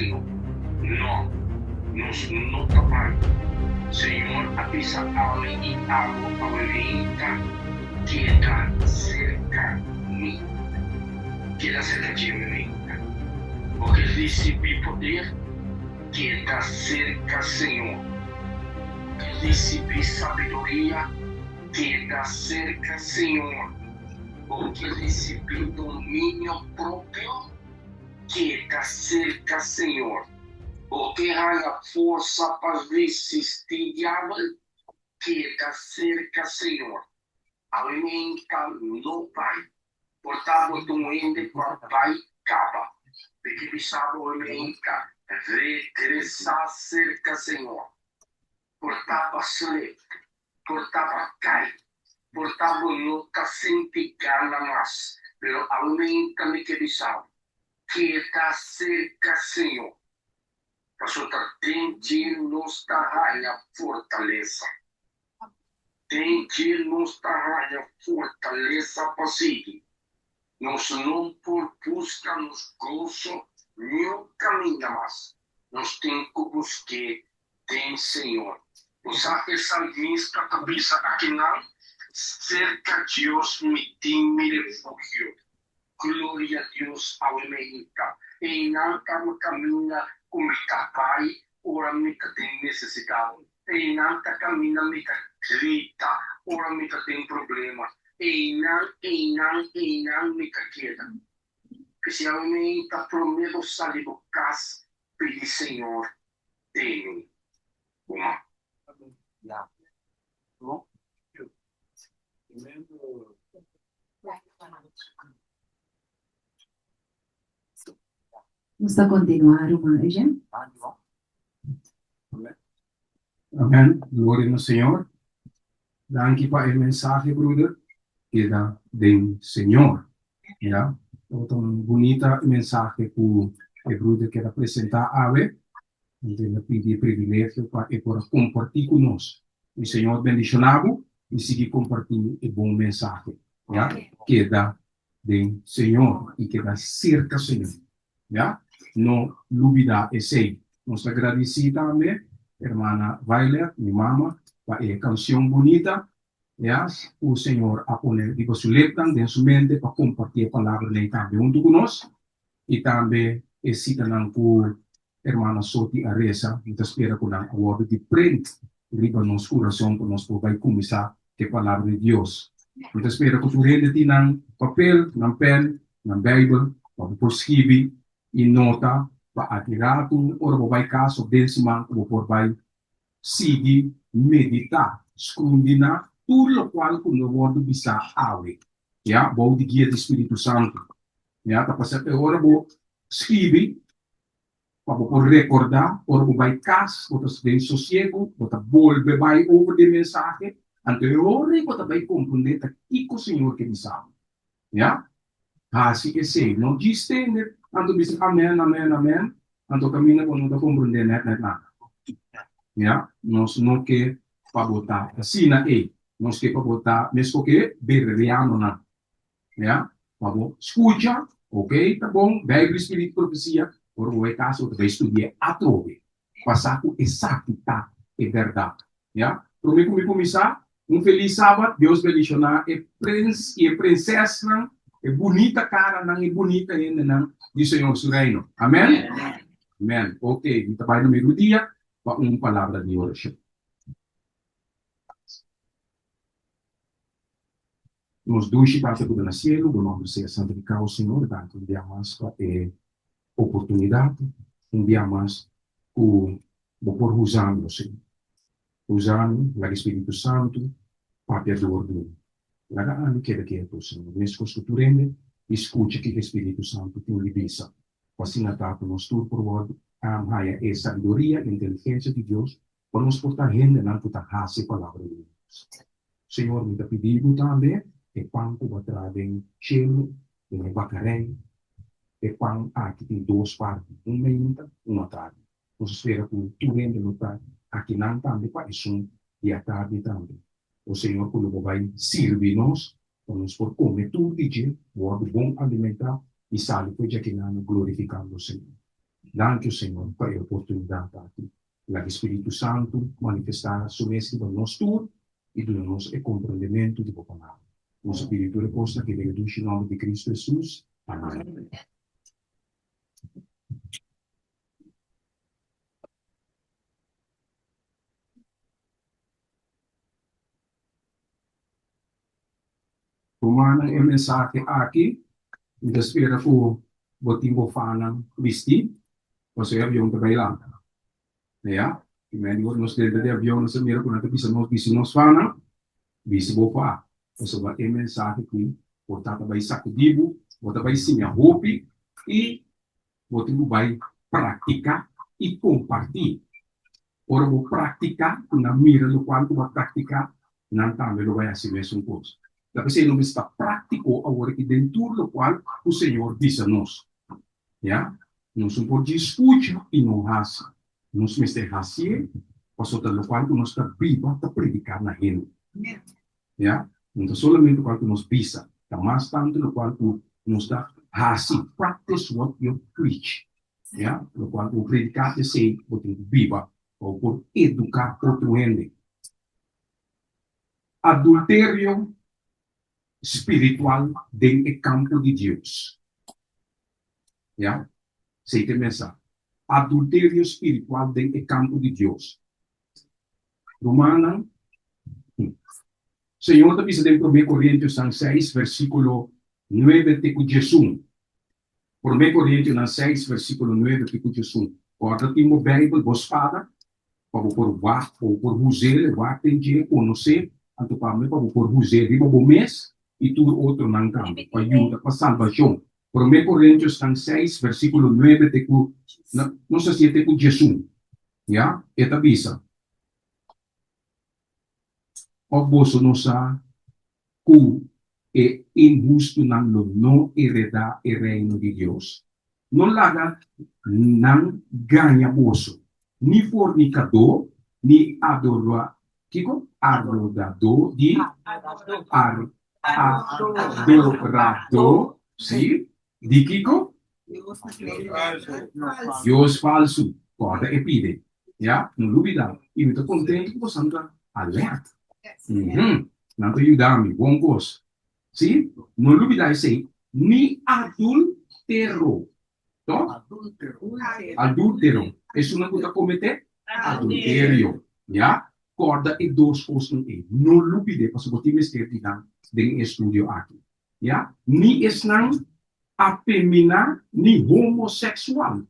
Señor. No, nos no ta bai. Señor a bisa ami i abo awe meinta, Keda serka mi. Keda serka dje mi meinta. Bo ke risibí poder? Keda serka Señor. Bo ke risibí sabiduria? Keda serka Señor. Bo ke risibí dominio propio? Keda serka Señor. Bo ke haña forsa pa resistí diabel? Keda serka Señor. Awe meinta no bai. Por ta bo ta un hende ku a bai kaba. Mi ke bisa bo awe meinta, regresá serka Señor. Por ta bo slip, por ta bo kai, por ta bo no ta sinti gana mas, pero awe meinta mi ke bisa bo, keda serka Señor, pasobra ta den dje nos ta haña fortalesa. Den dje nos ta haña fortalesa pa sigui. Nos no por buska nos goso niun kaminda mas. Nos tin ku busk'é den Señor. Bo sa e salmista ta bisa akinan, Serka Dios mi tin mi refugio. Gloria Dios awe meinta. Einan ta mi kaminda ku mi ta bai ora mi ta den nesesidat. Einan ta kaminda mi ta grita ora mi ta den problema. Einan, einan, einan mi ta keda. P'esei awe meinta promé bo sali bo kas pidi Señor tene bo man. Nos ta kontinuá, ruman Eugène. Amen. Gloria na Señor. Danki pa e mensahe, broeder. Keda den Señor. Ya. Tabata un bunita mensahe ku e broeder keda presentá awe. Anto el a pidi e privilegio pa e por a kompartí ku nos. Mi Señor bendishoná bo i sigui kompartí e bon mensahe. Ya. Keda den Señor i keda serka Señor. Ya. No lubidá esei. Nos ta gradisí tambe hermana Violet, mi mama, pa e kanshon bunita, ya, ku Señor a pone riba su lepnan den su mente pa kompartí e palabranan ei tambe huntu ku nos. I tambe e sitanan ku Hermana Soti a resa, mi ta spera ku nan a wòrdu di prent riba nos kurason pa nos por bai kuminsá ku e Palabra di Dios. Mi ta spera ku tur hende tin nan papel, nan pèn, nan Beibel pa bo por skibi i nota pa aki ratu ora bo bai kas òf den siman ku bo por bai sigui meditá, skundi na tur lokual ku no wòrdu bisá awe, ya, bou di guia di Spiritu Santu. Ya, ta pasa e ora bo skibi pa bo por rekordá ora bo bai kas, bo ta den sosiegu, bo ta bolbe bai over di e mensahe, anto e ora ei bo ta bai komprondé ta kiko Señor ke bisa bo. Ya, hasi esei, no djis tende anto bisa amèn, amèn, amèn, anto kaminda bo no ta komprondé nèt nèt nada. Ya, nos no ke pa bo ta asina ei, nos ke pa bo ta meskos ke bereanonan. Ya, pa bo skucha, ok, ta bon, Bijbel, Spiritu, Profesia, ora bo bai kas bo ta bai studi'é atrobe, pa sa ku esaki ta e bèrdat. Ya, promé ku mi kuminsá, un felis Sabat, Dios bendishoná e prens i e prinsèsnan, e bunita karanan, e bunita hendenan di Señor su Reino. Amèn? Amèn. Ok, mi ta bai na mi rudia pa un palabra di orashon. Nos dushi Tata ku ta na sielu, bo nòmber sea santifikau, Señor. Danki un bia mas pa e oportunidat, un bia mas ku bo por usa mi, o Señor. Usa mi, laga e Spiritu Santu papia dor di mi. Laga ami keda ketu, Señor, meskos ku tur hende, i skucha kiko e Spiritu Santu tin di bisa. Ku asina ta ku nos tur por wòrdu haya e sabiduria i inteligensia di Dios pa nos por ta hendenan ku ta hasi e palabra di Dios. Señor, mi ta pidi bo tambe e pan ku bo a traha den shelu, den e bakarei. E pan aki tin dos parti, un meinta, un atardi. Nos a spera ku tur hende lo ta akinan tambe pa esun di atardi tambe. O Señor, ku lo bo bai sirbi nos pa nos por kome tur di dje, wòrdu bon alimentá i sali for djakinan glorifikando Señor. Danki, Señor, pa e oportunidat aki. Laga e Spiritu Santu manifestá Su mes riba nos tur i duna nos e komprendementu di Bo Palabra. Nos a pidi tur e kosnan aki den e dushi nòmber di Kristu Hesus. Amen. Rumannan e mensahe aki mi ta spera ku bo tin bo fanan bisti pasobra e avion ta bai lanta. Ya, i men di nos denter di avion nos a mira ku nan ta bisa nos bisti nos fanan, bisti bo fa pasobra e mensahe ku bo ta ta bai sakudí bo, bo ta bai siña hopi i bo tin ku bai praktiká i kompartí. Ora bo praktiká ku nan mira lokual ku bo a praktiká, nan tambe lo bai hasi mesun kos. Ta p'esei nos mester ta práktiko awor aki den tur lokual ku Señor bisa nos. Ya, nos no por djis skucha i no hasi. Nos mester hasié pasobra ta lokual ku nos ta biba ta prediká na hende. Ya, no ta solamente lokual ku nos bisa, ta mas tantu lokual ku nos ta hasi, practice what you preach. Ya, lokual ku bo prediká esei bo tin ku biba pa bo por eduká otro hende. Adulterio spiritual den e kampo di Dios. Ya, esei ta e mensahe. Adulterio spiritual den e kampo di Dios. Rumannan, Señor ta bisa den Promé Korintionan seis versíkulo nuebe te ku diesun. Promé Korintionan seis versíkulo nuebe te ku diesun. Kòrda tin bo Beibel, bo spada, pa bo por wak, pa bo por huz'é, wak den dje, konos'é, anto pa pa bo por huz'é riba bo mes i tur otronan tambe, pa yuda pa salbashon. Promé Korintionan seis versíkulo nuebe te ku, nos hasié te ku diesun. Ya, e ta bisa, Òf boso no sa ku e inhustunan lo no heredá e Reino di Dios? No laga nan gaña boso, ni fornikadó, ni adora, kiko? Adoradó di, ar, adoradó, sí, Di kiko? Dios falsu. Kòrda e pide. Ya, no lubidá. I mi ta kontentu ku boso ta alert. Nan ta yuda mi. Bon kos. Sí, no lubidá esei. Ni adultero. Tòg? Adultero. Esunnan ku ta kometé adulterio. Ya, kòrda e dos kosnan ei. No lubid'é, pasobra bo tin mester di nan den e estudio aki. Ya, ni esnan afeminá ni homosexual,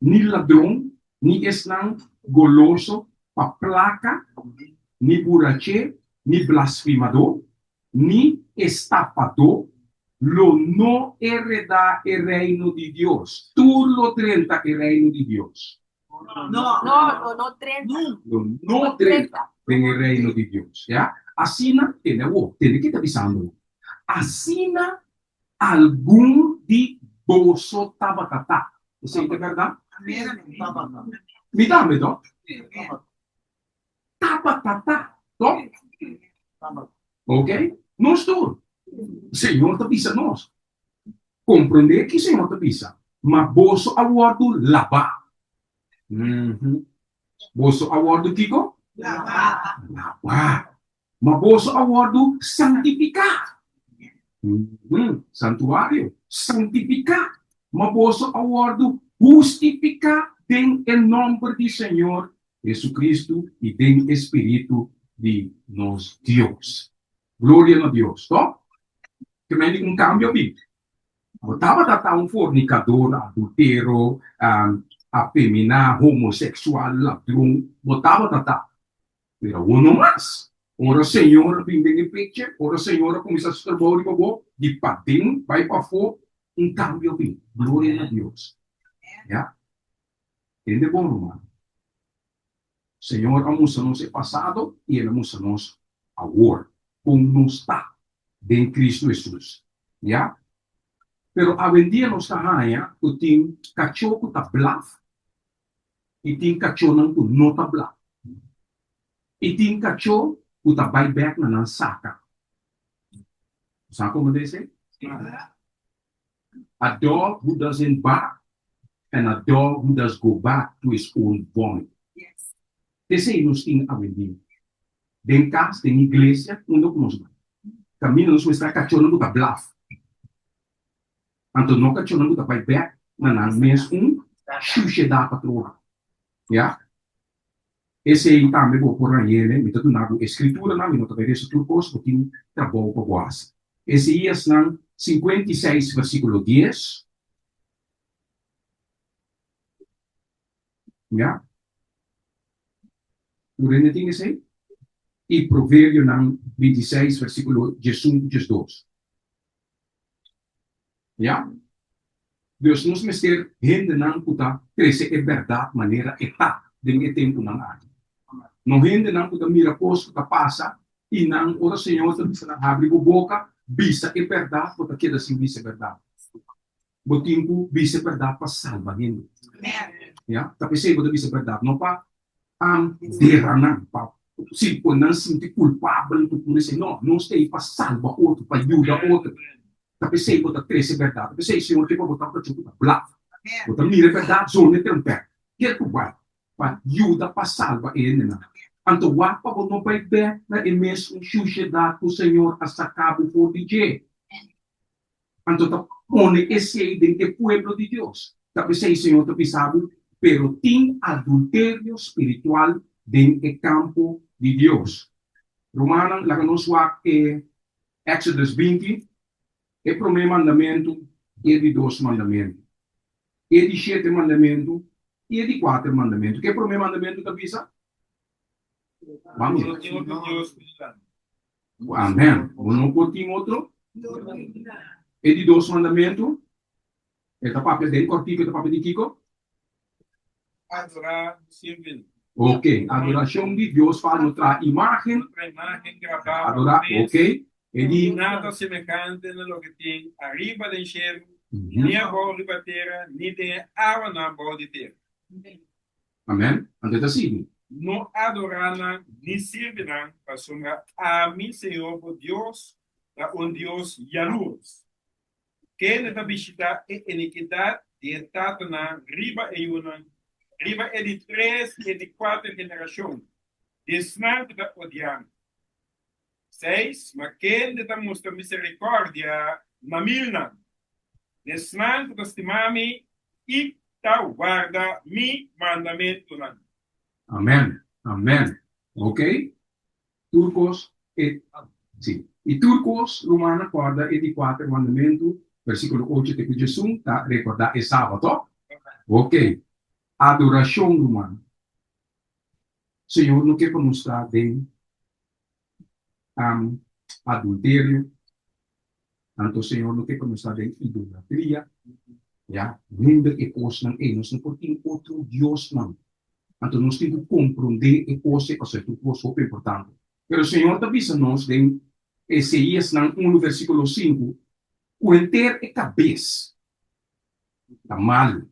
ni ladron, ni esnan goloso pa plaka, ni buraché, ni blasfimadó, ni estafadó lo no heredá e reino di Dios. Tur lo drenta e reino di Dios. No, lo no drenta. Lo no drenta den e reino di Dios. Ya? Asina, tende awor, tende ke ta bisando nan. Asina algun di boso tabata ta. Esei ta bèrdat? Mi tambe, to? Tabata ta, to? Ok? Nos tur. Señor ta bisa nos. Komprendé ki Señor ta bisa, Ma boso a wòrdu labá. Boso a wòrdu kiko? Labá. Labá. Ma boso a wòrdu santifiká. Santuario. Santifiká. Ma boso a wòrdu hustifiká den e nòmber di Señor Jesucristo i den e Spiritu di nos Dios. Gloria na Dios, to? Ke men di un kambio bin. Bo tabata ta un fornikador, adultero, afeminá, homoseksual, ladron, bo tabata ta. Pero awor no mas. Ora Señor a bin den e picture, ora Señor a kuminsá su trabou riba bo, di paden bai pafó, un kambio bin. Gloria na Dios. Ya. Tende bon, ruman. Señor a mustra nos e pasado i El a mustra nos awor kon nos ta den Cristo Hesus. Ya. Pero awendia nos ta haña ku tin kachó ku ta blaf i tin kachónan ku no ta blaf. I tin kachó ku ta bai bèk na nan saka. Bo sa komo ta esei? A dog who doesn't bark. And a dog who does go back to his own vomit. Esei nos tin awendia. Den kas, den iglesia, unda ku nos bai. Kaminda nos mester kachónan ku ta blaf. Anto no kachónan ku ta bai bèk na nan mes un shushedat atrobe. Ya. Esei tambe bo por hañ'é. Mi ta duna bo e skrituranan, mi no ta bai resa tur kos, bo tin trabou pa bo hasi. Eseíasnan 56 versíkulo 10. Ya. Tur hende tin esei? I Proverbionan 26 versíkulo 11 ku 12. Ya. Dus nos mester hendenan ku ta trese e bèrdat manera e ta den e tempunan aki. No hendenan ku ta mira kos ku ta pasa i nan ora Señor ta bisa nan habri bo boka, bisa e bèrdat, bo ta keda sin bisa e bèrdat. Bo tin ku bisa e bèrdat pa salba hende. Ya. Ta p'esei bo ta bisa e bèrdat, no pa dera nan, pa si pone nan sinti kulpabel ku tur esei. No, nos ta ei pa salba otro, pa yuda otro. Ta p'esei bo ta trese bèrdat. Ta p'esei Señor ke pa bo tabata djobe ta blaf. Bo ta mira e bèrdat zone trempèt. Ke ku bai pa yuda pa salba e hendenan. Anto wak pa bo no bai bèk na e mesun shushedat ku Señor a saka bo for di dje. Anto ta pone esei den e pueblo di Dios. Ta p'esei Señor ta bisa bo, Pero tin adulterio spiritual den e kampo di Dios. Rumannan, laga nos wak e Exodus 20, e promé mandamentu i e di dos mandamentu, e di shete mandamentu i e di kuater mandamentu. Ke promé mandamentu ta bisa? Ban mira. Amèn. Bo no por tin otro. E di dos mandamentu, e ta papia den kòrtiku, e ta papia di kiko? Adorá sirbi. Ok, adorashon di Dios pa no traha imágen. No traha imágen grabá Adorá, ok. E di. Nada semehante na loke tin ariba den shelu, ni abou riba tera, ni den e awanan bou di tera. Amèn. Anto e ta sigui. No adorá nan ni sirbi nan, pasobra ami, Señor bo Dios, ta un Dios yalurs, kende ta bishitá e inikidat di e tatanan riba e yunan, riba e di tres i e di kuater generashon di esnan ku ta odia mi. Seis, ma kende ta mustra miserikòrdia na milnan, na esnan ku ta stima mi i ta warda mi mandamentunan. Amèn, amèn. Ok, tur kos e, si, i tur kos, rumannan, kòrda e di kuater mandamentu, versíkulo ocho te ku diesun, ta rekordá e Sabat, tòg? Ok, adorashon, ruman. Señor no ke pa nos ta den adulterio, anto Señor no ke pa nos ta den idolatria, ya, hunda e kosnan ei, nos no por tin otro diosnan, anto nos tin ku komprondé e kos ei, pasobra e ta un kos hopi importante. Pero Señor ta bisa nos den Eseíasnan unu versíkulo sinku ku henter e kabes ta malu.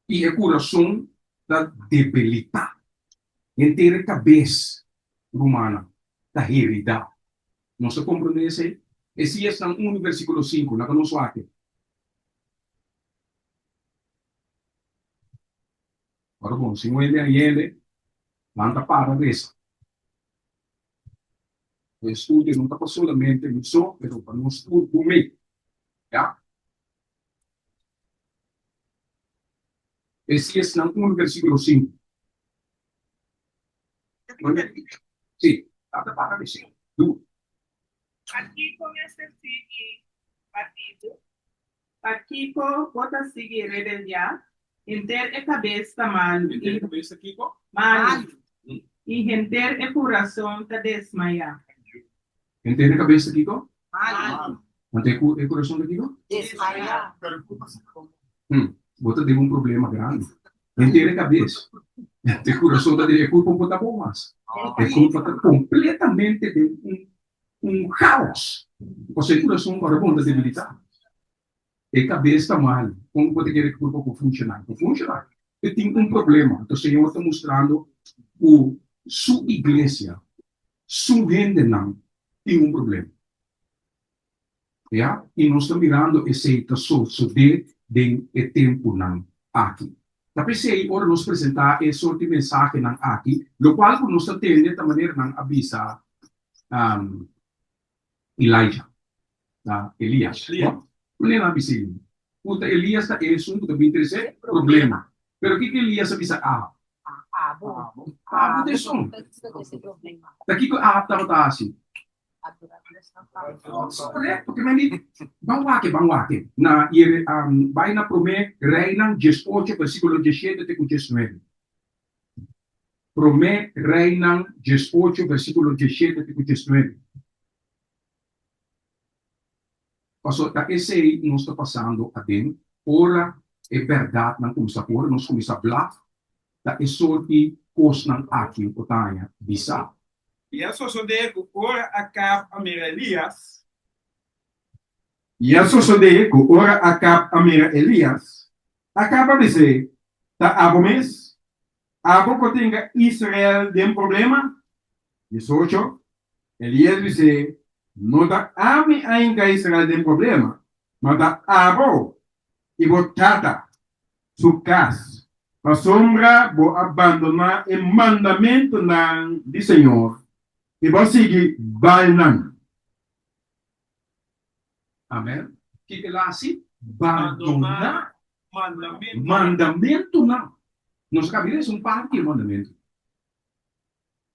I e kurason ta debilitá. Henter e kabes, rumannan, ta heridá. Nos ta komprondé esei? Esíasnan unu versíkulo sinku, laga nos wak. Ora bon, si un hende a yende, nan ta para resa. E estudio no ta pa solamente mi so, pero pa nos tur ku mi. Ya. Esíasnan unu versíkulo sinku. Sí, ta para resa. Duru. Pakiko mester sigui partido? Pakiko bo ta sigui rebeldiá? Henter e kabes ta malu i. Henter e kabes ta kiko? Malu. I henter e kurason ta desmayá. Henter e kabes ta kiko? Malu. Anto e kurason ta kiko? Desmayá. Bo ta den un problema grandi. Henter e kabes. E kurason ta den e kurpa bo ta bon mas. E kurpa ta kompletamente den un un chaos. Pasobra e kurason ora bon ta debilitá. E kabes ta mal. Kon bo ta kere ku kurpa por funshoná? E por funshoná. E tin un problema. Anto Señor ta mustrando ku Su iglesia, Su hendenan tin un problema. Ya, i nos ta mirando esei ta sosodé. den e tempunan aki. Ta p'esei ora nos presentá e sort di mensahenan aki, lokual ku nos ta tende ta manera nan a bisa Elijah, ta Elias, no? Manera nan a bisa ei, ku ta Elias ta esun ku ta bin trese problema. Pero kiko Elias a bisa Ahab? Abo. Abo ta esun. Ta kiko Ahab tabata hasi? Korekto, ke men di, ban wak, ban wak. Na yere, bai na Promé Reinan diesocho, versíkulo diesshete te ku diesnuebe. Promé Reinan diesocho, versíkulo diesshete te ku diesnuebe. Pasobra ta esei nos ta pasando aden ora e bèrdatnan kuminsá, ora nos kuminsá blaf, ta e sorti kosnan aki bo ta haña bisá. I a sosodé ku ora Akab a mira Elias. I a sosodé ku ora Akab a mira Elias, Akab a bis'é, Ta abo mes? Abo ku tinga Israel den problema? 18 Elias bis'é, No ta ami a hinka Israel den problema, ma ta abo i bo tata su kas, pasobra bo a bandoná e mandamentunan di señor i bo a sigui Baalnan. Amen. Kiko el a hasi? Bandoná mandamentunan. Nos a kaba di lesa un parti di e mandamentunan.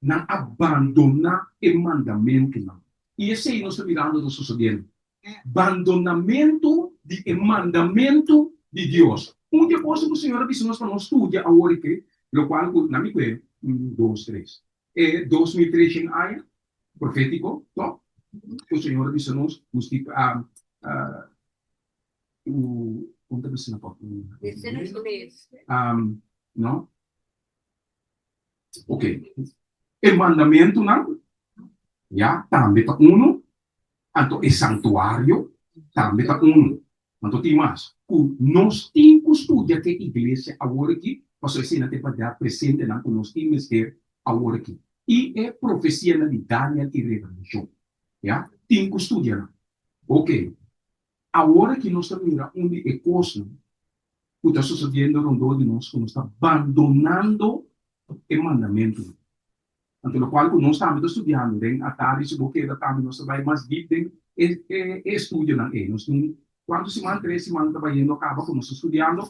Nan a bandoná e mandamentunan. I esei nos ta mirando ta sosodiendo. Bandonamentu di e mandamentu di Dios. Un di e kosnan ku Señor a bisa nos pa nos studia awor i ke, lokual ku na mi kue un, dos, tres, e 2300 aña profétiko, tòg? Ku Señor a bisa nos, nos tin ku, kon ta bisa na No? Ok. E mandamentunan, ya, tambe ta unu. Anto e santuario tambe ta unu. Anto tin mas ku nos tin ku studia ku e iglesia awor aki, pasobra esei nan ta e bèrdat presentenan ku nos tin mester awor aki. I e profesianan di Daniel i Revelashon, ya, tin ku studia nan. Ok. Awor aki nos ta mira un di e kosnan ku ta sosodiendo rondó di nos, ku nos ta bandonando e mandamentunan. Anto lokual ku nos tambe ta studiando den atardi, si bo keda tambe nos ta bai mas dip den e e estudionan ei. Nos tin kuantu siman? Tres siman ta bayendo kaba ku nos ta studiando.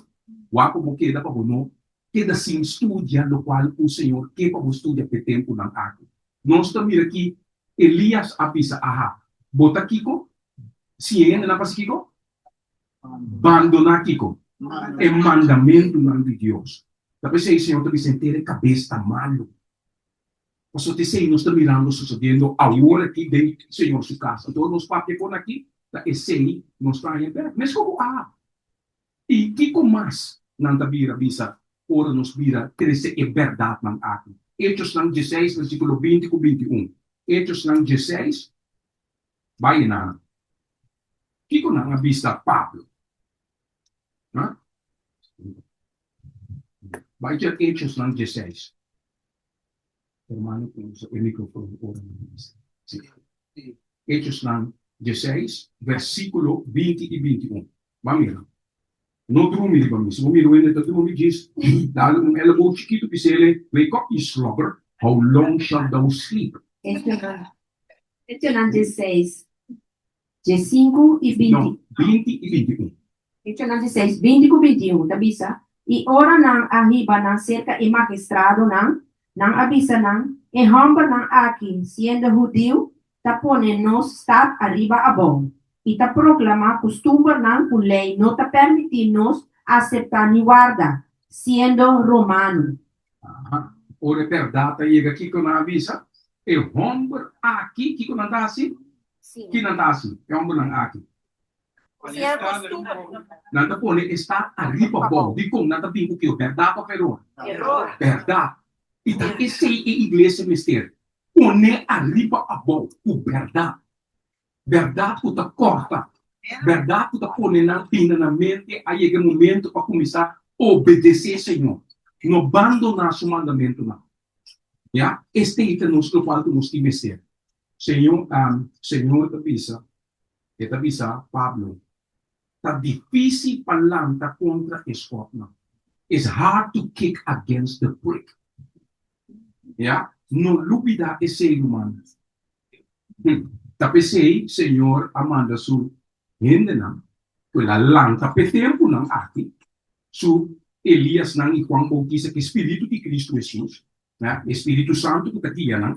Wak ku bo keda pa bo no keda sin studia lokual ku Señor ke pa bo studia p'e tempunan aki. Nos ta mira ki Elias a bisa Ahab, Bo ta kiko? Si e hendenan pasa kiko? Bandoná kiko? E mandamentunan di Dios. Ta p'esei Señor ta bisa henter e kabes ta malu. Pasobra ta esei nos ta mirando sosodiendo awor aki den Señor su kas. Anto ora nos papia kon aki, ta esei nos ta haña bèk. Meskos ku Ahab. I kiko mas nan ta bira bisa ora nos bira trese e bèrdatnan aki? Echosnan dieseis, versíkulo 20 ku 21. Echosnan dieseis, bai nan. Kiko nan a bisa Pablo? Ha? Bai dje Echosnan dieseis. Hermano ku usa e mikrofon ora nan bisa. Sí. Echosnan dieseis, versíkulo 20 i 21. Ban mira. No drumi riba mi. Si bo mira un hende ta drumi, djis dal un elleboog chikitu bis'ele, Wake up, you slugger, how long shalt thou sleep? Echonan dieseis, diesinku i binti. No, 20 i 21. Echonan dieseis, 20 ku 21 ta bisa, I ora nan a hiba nan serka e magistradonan, nan a bisa nan, E hòmbernan aki, siendo hudiu, ta pone nos stat ariba abou i ta proklamá kustumbernan ku lei no ta permití nos aseptá ni warda, siendo romano. Aha. Ora e bèrdat ta yega, kiko nan a bisa? E hòmber aki, kiko nan ta hasi? Ki nan ta hasi, e hòmbernan aki? Nan ta pone e stat ariba abou. Dikon nan ta bin ku kio? Bèrdat òf eror? Bèrdat. I ta esei e iglesia mester. Pone ariba abou ku bèrdat. Bèrdat ku ta kòrta. Bèrdat ku ta pone nan bini na mente a yega e momento pa kuminsá obedesé Señor. No bandoná Su mandamentunan. Ya, esei ta nos lokual ku nos tin mester. Señor, Señor ta bisa, E ta bisa Pablo. Ta difísil pa lanta kontra e skòpnan. It's hard to kick against the prick. Ya, no lubidá esei, rumannan. Ta p'esei Señor a manda su hendenan ku el a lanta p'e tempunan aki, su Eliasnan i Juan Boutista ku e Spiritu di Kristu Hesus, ya, e Spiritu Santu ku ta guia nan,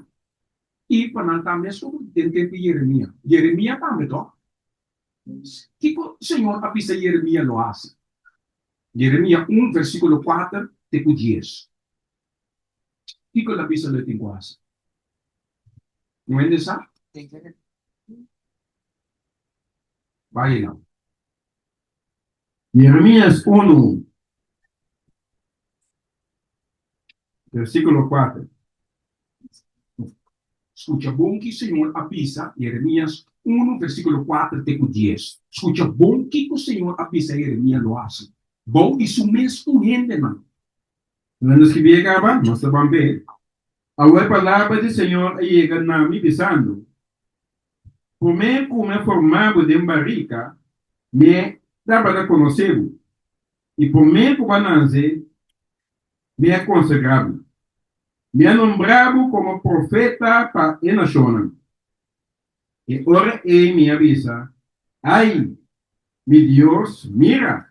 i pa nan ta mes komo den tempu di Jeremia. Jeremia tambe tòg. Kiko Señor a bisa Jeremia lo hasi? Jeremia un versíkulo kuater te ku dies. Kiko el a bisa lo e tin ku hasi? Un hende sa? Bai einan. Jeremias unu, versíkulo kuater. Skucha bon ki Señor a bisa Jeremias unu, versíkulo kuater te ku dies. Skucha bon kiko Señor a bisa Jeremias lo hasi bou di su mes un hendenan. Nan a skibié kaba, nos ta ban b'é. Awor e palabra di Señor a yega na mi, bisando, Promé ku mi a formá bo den barika, mi tabata konosé bo, i promé ku bo a nanse, mi a konsagrá bo. Mi a nombrá bo komo profeta pa e nashonnan. E ora ei mi a bisa, Ai, mi Dios, mira!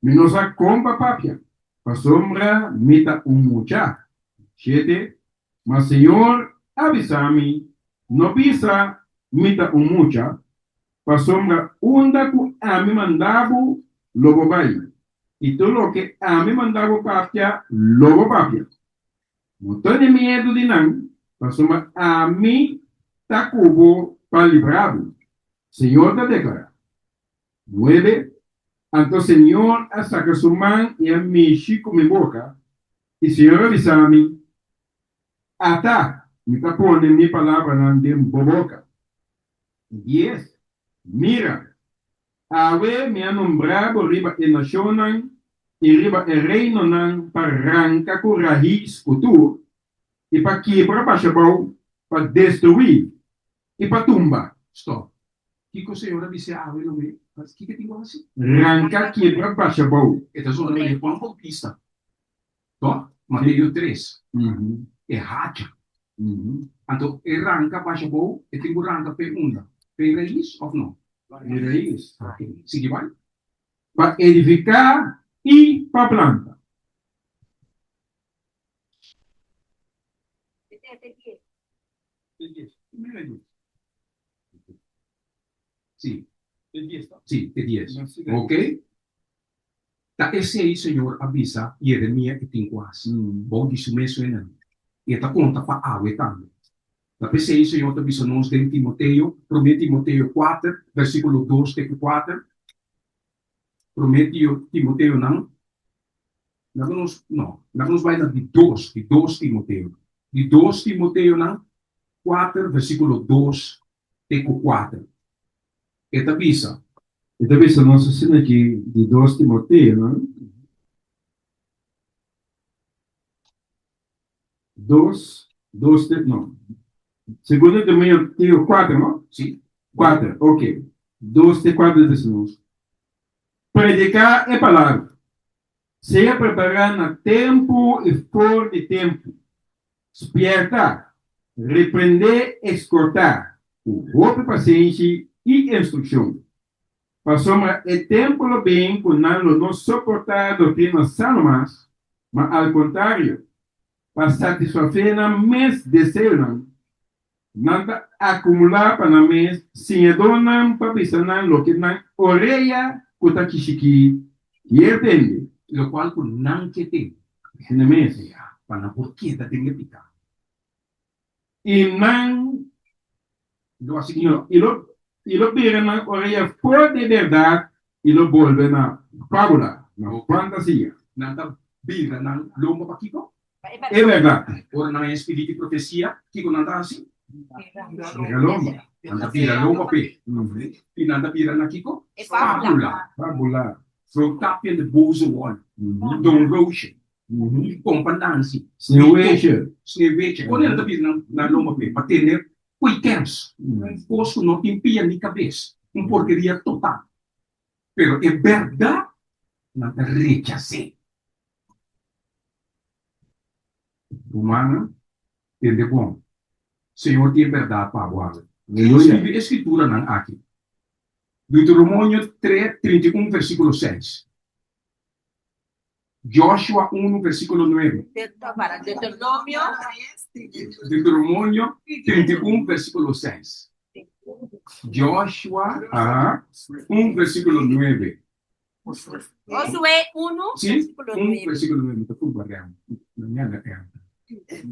Mi no sa kon pa papia, pasobra mi ta un mucha. Shete, Ma Señor a bisa mi, No bisa, Mi ta un mucha, pasobra unda ku ami manda bo, lo bo bai, i tur loke ami manda bo papia, lo bo papia. No tene miedu di nan, pasobra ami ta ku bo pa libra bo, Señor ta deklará. Nuebe, Anto Señor a saca su man i a mishi cu mi boca, i Señor a bisa mi, Ata, mi ta pone mi palabranan den bo boca. Dies, Mira, awe mi a nombra bo riba e nacionnan i riba e reinonan pa ranca cu rahis cu tur, i pa kibra basha bou, pa destruí i pa tumba. Stop. Kiko Señor a bis'é awe lo mi hasi? Kiko e tin ku hasi? Ranka, kibra, basha bou. E ta zona manera Juan Bautista, to? Mateo tres. E hacha. Anto e ranka basha bou, e tin ku ranka p'e unda? P'e rais òf no? P'e rais. Ok. Sigui bai. Pa edifiká i pa planta. Sí. Sí, te dies. Ok? Ta esei Señor a bisa Jeremia e tin ku hasi, bou di su mes suenan. I e ta konta pa awe tambe. Ta p'esei Señor ta bisa nos den Timoteo, Promé Timoteo kuater, versíkulo dos te ku kuater, Promé Timoteonan, Laga nos, no, laga nos bai na di dos, di dos Timoteo. Di dos Timoteonan kuater, versíkulo dos te ku kuater. E ta bisa. E ta bisa nos asina aki, di dos Timoteonan dos, dos te, no, segundo Timoteo kuater, no? Sí. Kuater, ok. Dos te kuater ta bisa nos. Prediká e palabra. Sea prepará na tempu i for di tempu. Spièrta, reprendé, ekskortá ku hopi pasenshi i instrukshon. Pasobra e tempu lo bin ku nan lo no soportá doktrina sano mas, ma al kontrario, pa satisfasé nan mes deseonan, Nan ta akumulá pa nan mes siñadónan pa bisa nan loke nan orea ku ta kishikí kier tende. Lokual ku nan ke tende. Asina mes. Ya, pa nan por keda den e piká. I nan Lo hasi kiko? I lo i lo bira nan orea for di e bèrdat i lo bolbe na fábula, na fantasia. Nan ta bira nan lomba pa kiko? E bèrdat. Ora nan haña spiritu di profesia, kiko nan ta hasi? Bira lomba. Nan ta bira lomba p'e. I nan ta bira na kiko? Fábula. Fábula. Roodkapje en de boze wol. Don Roosje. Kompa Nancy. Sneeuwwitje. Sneeuwwitje. Ora nan ta bira nan lomba p'e, pa tene koe kèns. Kos ku no tin pia ni kabes. Un porkeria total. Pero e bèrdat nan ta rechas'é. Rumannan, tende bon. Señor tin e bèrdat pa bo awe. Aleluya. Skibi e skrituranan aki. Deuteronomio 3, 31 versíkulo 6. Joshua 1 versíkulo 9. Deuteronomio. Deuteronomio 31 versíkulo 6. Joshua 1 versíkulo 9. Josué 1 Sí, versíkulo 1 9. versíkulo 9. Ta purba rem. Mañana em.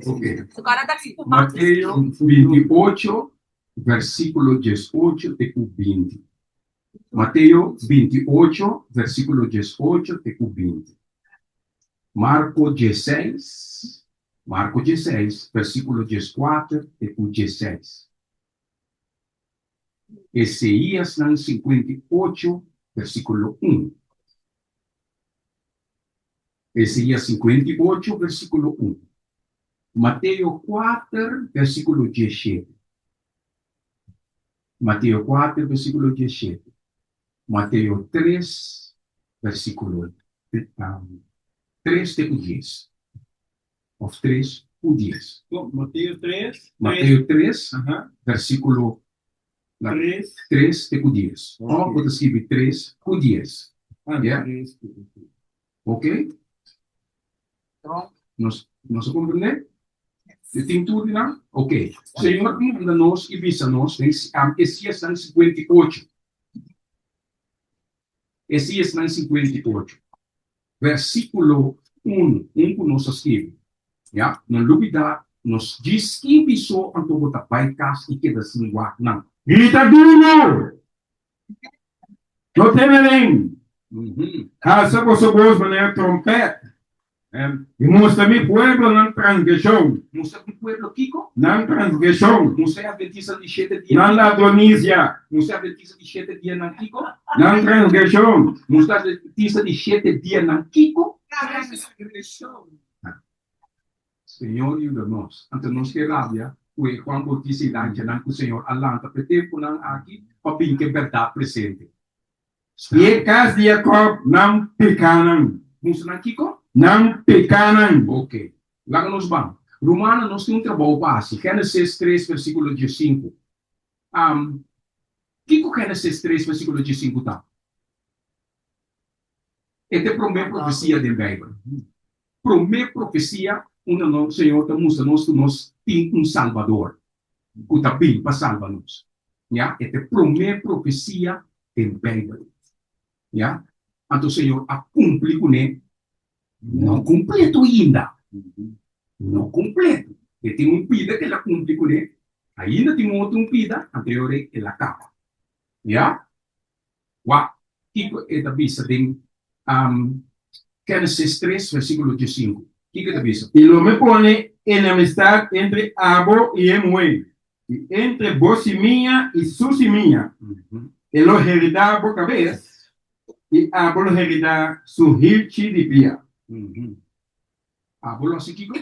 Ok. Su kara ta fuma. Mateo 28 versíkulo 18 te ku 20. Mateo 28 versíkulo 18 te ku 20. Marko 16, Marko 16 versíkulo 14 te ku 16. Eseíasnan 58 versíkulo 1. Eseías 58 versíkulo 1. Mateo 4 versíkulo 17. Mateo 4 versíkulo 17. Mateo 3 versíkulo 3 te ku 10. Òf 3 ku 10. Mateo 3. Mateo 3 versíkulo 3. 3 te ku 10. Òf bo ta skibi 3 ku 10. Ya? Ok? Nos nos a komprendé? Di tin tur di nan? Ok. Señor a manda nos i bisa nos den Esiasnan 58. Esiasnan 58, versíkulo 1, un ku nos a skibi. Ya? No lubidá, nos djis skibi so anto bo ta bai kas i keda sin wak nan. Grita duru! No teme den. Halsa boso bos manera trompèt. I mustra mi pueblo nan transgreshon. Mustra mi pueblo kiko? Nan transgreshon. Mustra e adventista di shete dia. Nan ladronisia. Mustra e adventista di shete dia nan kiko? Nan transgreshon. Mustra e adventista di shete dia nan kiko? Transgreshon. Señor yuda nos. Anto nos ke rabia ku e Juan Bautista i lanchanan ku Señor a lanta pa e tempunan aki pa bin ke bèrdat presente. I e kas di Jakòb nan pekanan. Mustra nan kiko? Nan pekanan. Oke. Laga nos ban. Rumannan, nos tin un trabou pa hasi. Génesis tres versíkulo diesinku. Am, kiko Génesis tres versíkulo diesinku ta? E ta e promé profesia den Beibel. Promé profesia unda nos Señor ta mustra nos ku nos tin un Salbador ku ta bin pa salba nos. Ya, e ta e promé profesia den Beibel. Ya, anto Señor a kumpli kuné, no kompleto ainda, no kompleto. E tin un pida ku el a kumpli kuné, ainda tin un otro un pida, anto e ora ei el a kaba. Ya. Wak kiko e ta bisa den Génesis tres versíkulo diesinku. Kiko e ta bisa? I lo mi pone enemistad entre abo i e muhé, i entre bo simia i su simia. E lo heridá bo kabes, i abo lo heridá su hilchi di pia. Abo lo hasi kiko?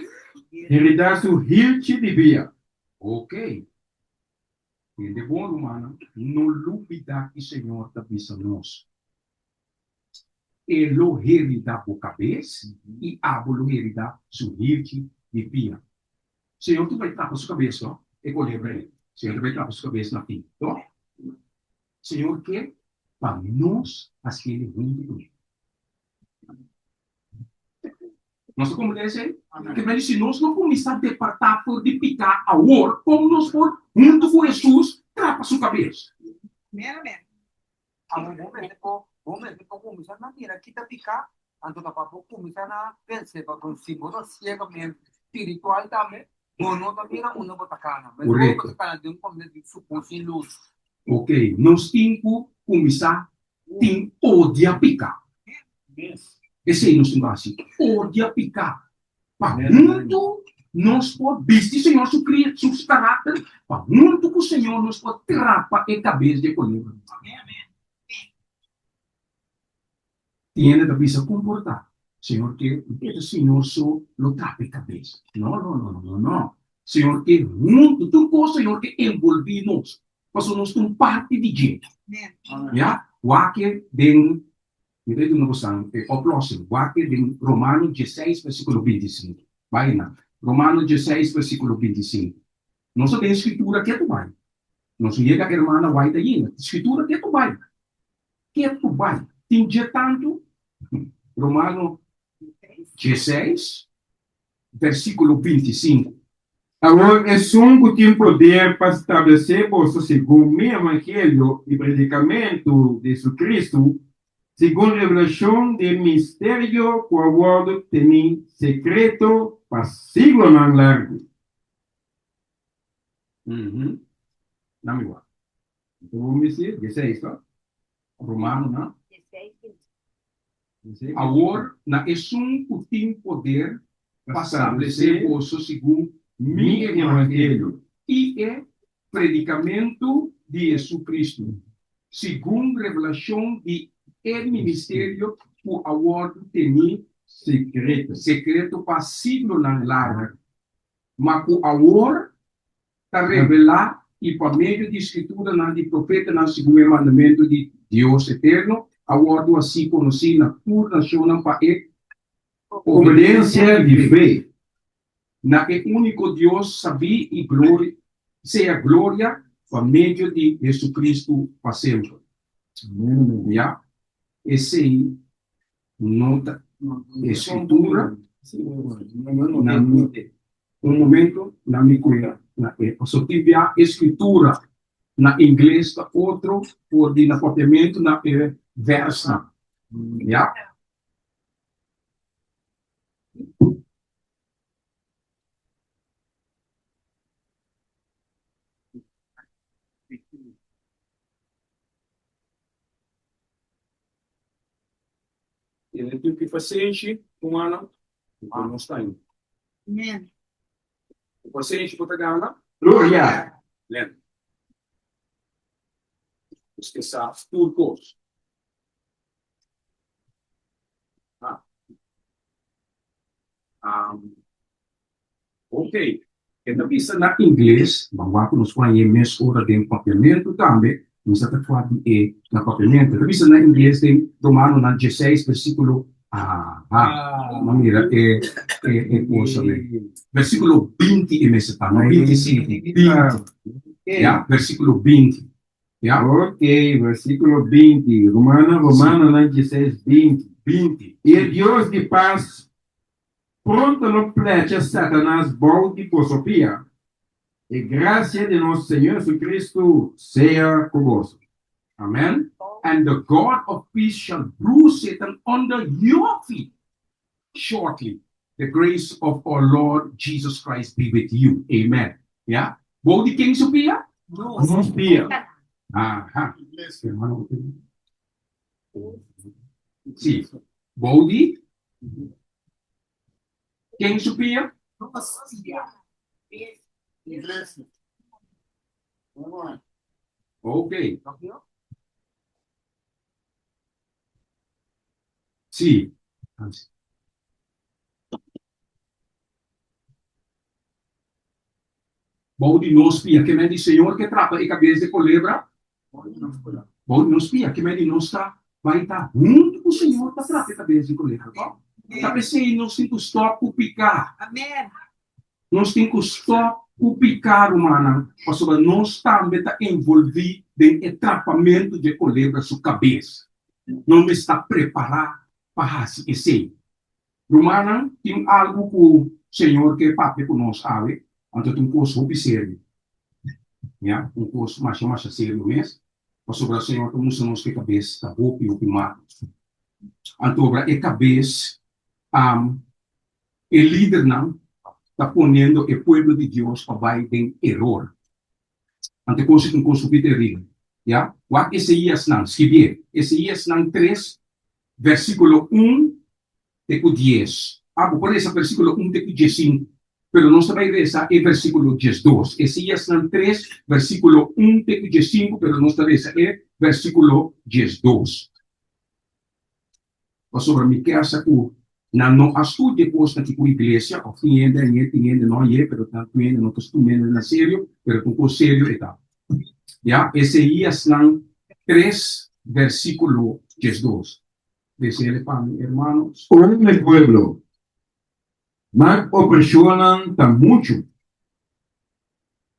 Heridá su hilchi di pia. Oke. Tende bon, rumannan, no lubidá ki Señor ta bisa nos, E lo heridá bo kabes i abo lo heridá su hirchi di pia. Señor ta bai trapa su kabes, no? E kolebra ei. Señor ta bai trapa su kabes na fin, no? Señor ke pa nos hasié huntu kuné. Nos ta komprendé esei? Ke mester si nos no kuminsá departá for di piká awor, kon nos por, huntu ku Hesus, trapa su kabes? Amo bo mester por, bo mester por kuminsá na mira ki ta piká, anto ta pa bo kuminsá na pens'é, pasobra si bo ta siegamente spiritual tambe, bo no ta mira unda bo ta kana. Mester bo Korekto. ta kana den un kaminda di sukú sin lus. Oke, nos tin ku kuminsá tin odia piká. Esei nos tin ku hasi, odia piká, pa huntu nos por bisti Señor su su karakter, pa huntu ku Señor nos por trapa e kabes di e kolebra. Tin hende ta bisa, Kon por ta? Señor ke e ta Señor so lo trapa e kabes. No, no, no, no, no. Señor ke huntu, tur kos Señor ke envolví nos. Pasobra nos ta un parti di dje. Ya? Wak e den, mi ta duna bosan e oplossing, wak e den Romano dieseis versikulo bintisinku. Bai na Romano dieseis versikulo bintisinku. Nos ta den Skritura ketu bai. Nos no yega hermana White ainda. Skritura ketu bai. Ketu bai. Tin dje tantu? Romano dieseis versíkulo 25. Awor esun ku tin poder pa stablesé boso segun mi evangelio i predikamentu di Jesucristo, segun revelashon di e misterio ku a wòrdu tení sekreto pa siglonan largu. Nan mi wak. Bo mester dieseis, to? Romanonan. Awor na esun ku tin poder pa stablesé boso segun mi evangelio i e predikamentu di Jesucristo, segun revelashon di e ministerio ku a wòrdu tení sekreto pa siglonan largu, ma ku awor ta revelá i pa medio di skrituranan di profetanan segun e mandamentu di Dios eterno, a wòrdu hasí konosí na tur nashonnan pa e Obedensia di fe. Na e úniko Dios sabí i gloria, sea gloria pa medio di Jesucristo pa semper. Ya, esei no ta e skritura na mi un momento na mi kuida na e pasobra tin bia e skritura na ingles ta otro for di na papiamentu na e vèrsnan ya. Tene tur ki pasenshi, rumannan, ku nos ta ain. Amen. Ku pasenshi bo ta gana. Gloria! Amen. Nos ke sa tur kos. Ah. Um, ok. E ta bisa na ingles, ban wak ku nos por hañ'é mes ora den papiamentu tambe, nos ta ta di e na papiamentu. E ta bisa na ingles den Romanonan dieseis versíkulo, aha, ban mira e e e cosa men. Versíkulo 20 e mester ta, no 25, 20. Ya, versíkulo 20. Ya. Ok, versíkulo 20, Romano, Romanonan dieseis, 20. 20. I e Dios di pas Pronto lo plecha Satanas bou di boso pia. E gracia di nos Señor Jesucristo sea cu boso. Amen. And the God of peace shall bruise Satan under your feet shortly. The grace of our Lord Jesus Christ be with you. Amen. Ya. Bou di ken su pia? Nos pia. Aha. Sí. Bou di ken su pia? Ok. Sí. Bou di nos pia. Ke men di Señor ke trapa e kabes di kolebra? Bou di nos pia. Ke men di nos ta bai ta huntu ku Señor ta trapa e kabes di kolebra, to? Ta p'esei nos tin ku stòp ku piká. Nos tin ku stòp ku piká, rumannan, pasobra nos tambe ta envolví den e trapamentu dje kolebra su kabes. Nos mester ta prepará pa hasi esei. Rumannan, tin algu ku Señor ke papia ku nos awe, anto ta un kos hopi serio. Ya, un kos masha masha serio mes, pasobra Señor ta mustra nos ku e kabes ta hopi hopi malu. Antobra e kabes, e lidernan ta poniendo e pueblo di Dios pa bai den eror. Anto e kos ei ta un kos hopi teribel. Ya, wak Eseíasnan, skibié, Eseíasnan tres, Versíkulo un te ku dies. Ah, bo por resa versíkulo un te ku diesinku, pero nos ta bai resa e versíkulo diesdos. Eseiasnan tres, versíkulo un te ku diesinku, pero nos ta resa e versíkulo diesdos. Pasobra mi ke sa ku nan no a studia e kosnan aki ku iglesia, òf tin hende a yé, tin hende no a yé, pero tin hende no ta studiando na serio, pero ta un kos serio e ta. Ya, Eseiasnan tres. versíkulo 12. Desele pa mi, hermanos. O mi pueblo, nan opreshonnan ta muchu,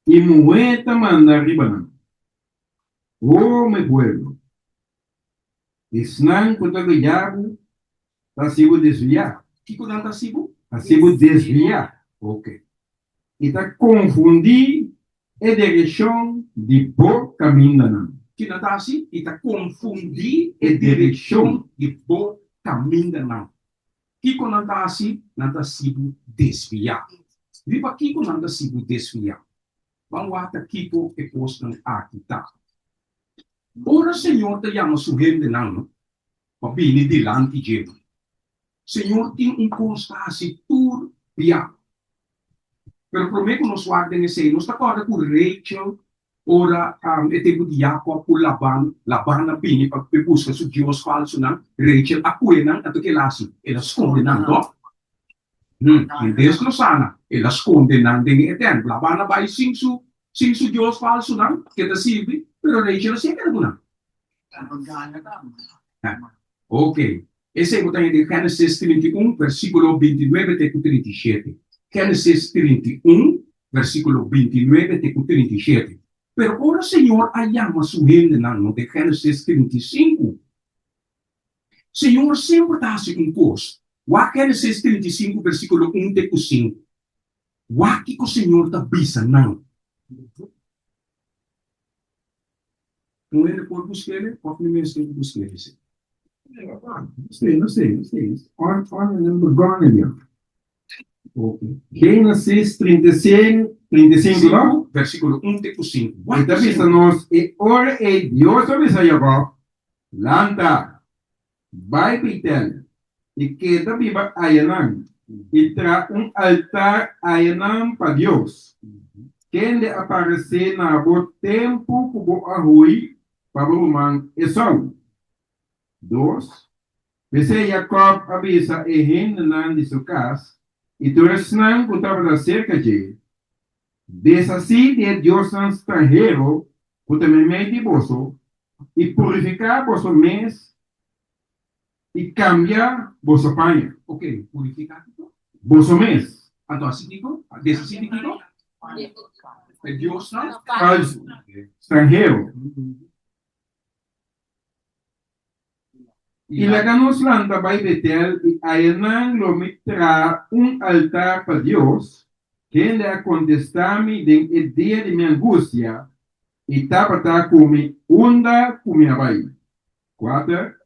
i muhé ta manda riba nan. O mi pueblo, esnan ku ta guiá bo ta hasi bo desviá. Kiko nan ta hasi bo? Hasi bo desviá. Ok. I ta konfundí e direkshon di bo kamindanan. Ki nan ta hasi? I ta konfundí e direkshon di bo kamindanan. Kiko nan ta hasi? Nan ta hasi bo desviá. Riba kiko nan ta hasi bo desviá? Ban wak kiko e kosnan aki ta. Ora Señor ta yama su hendenan pa bini dilanti dje, Señor tin un kos ta hasi tur bia. Pero promé ku nos wak den esei, nos ta kòrda ku Rachel, ora e tempu di Jakòb ku Laban, Laban a bini pa buska su dios falsunan, Rachel a kue nan, anto ke el a hasi? El a skonde nan, tòg? En destrosá nan, el a skonde nan den e tènt. Laban a bai sin su sin su dios falsunan ke ta sirbi, pero Rachel a siña keda ku nan. Ok, esei bo ta haña den Génesis 31, versíkulo 29 te ku 37. Génesis 31, versíkulo 29 te ku 37. Pero ora Señor a yama su hendenan, no den Génesis 35, Señor semper ta hasi un kos. Wak Génesis 35, versíkulo 1 te ku 5. Wak kiko Señor ta bisa nan. Un hende por busk'é òf mi mes tin ku busk'é esei? No sé, no sé, no sé. On, on, no begonnen ya. Ok. Génesis 35, 35, no? 5, versíkulo 1 te ku 5. E Wak ta ku bisa Señor. nos, E ora ei Dios a bisa Jakòb, Lanta, bai Betel, i keda biba ayanan, i traha un altar ayanan pa Dios, kende a paresé na bo tempu ku bo a hui pa bo ruman Esau. Dos, P'esei Jakòb a bisa e hendenan di su kas i tur esnan ku tabata serka dje, Deshasí di e diosnan stranhero ku ta meimei di boso, i purifiká boso mes i kambia boso paña. Ok, purifiká kiko? Boso mes. Anto hasi kiko? Deshasí di kiko? E diosnan Falsu, stranhero. I laga nos lanta bai Betel, i ayanan lo mi traha un altar pa Dios, kende a kontestá mi den e dia di mi angustia i tabata ku mi unda ku mi a bai. Kuater,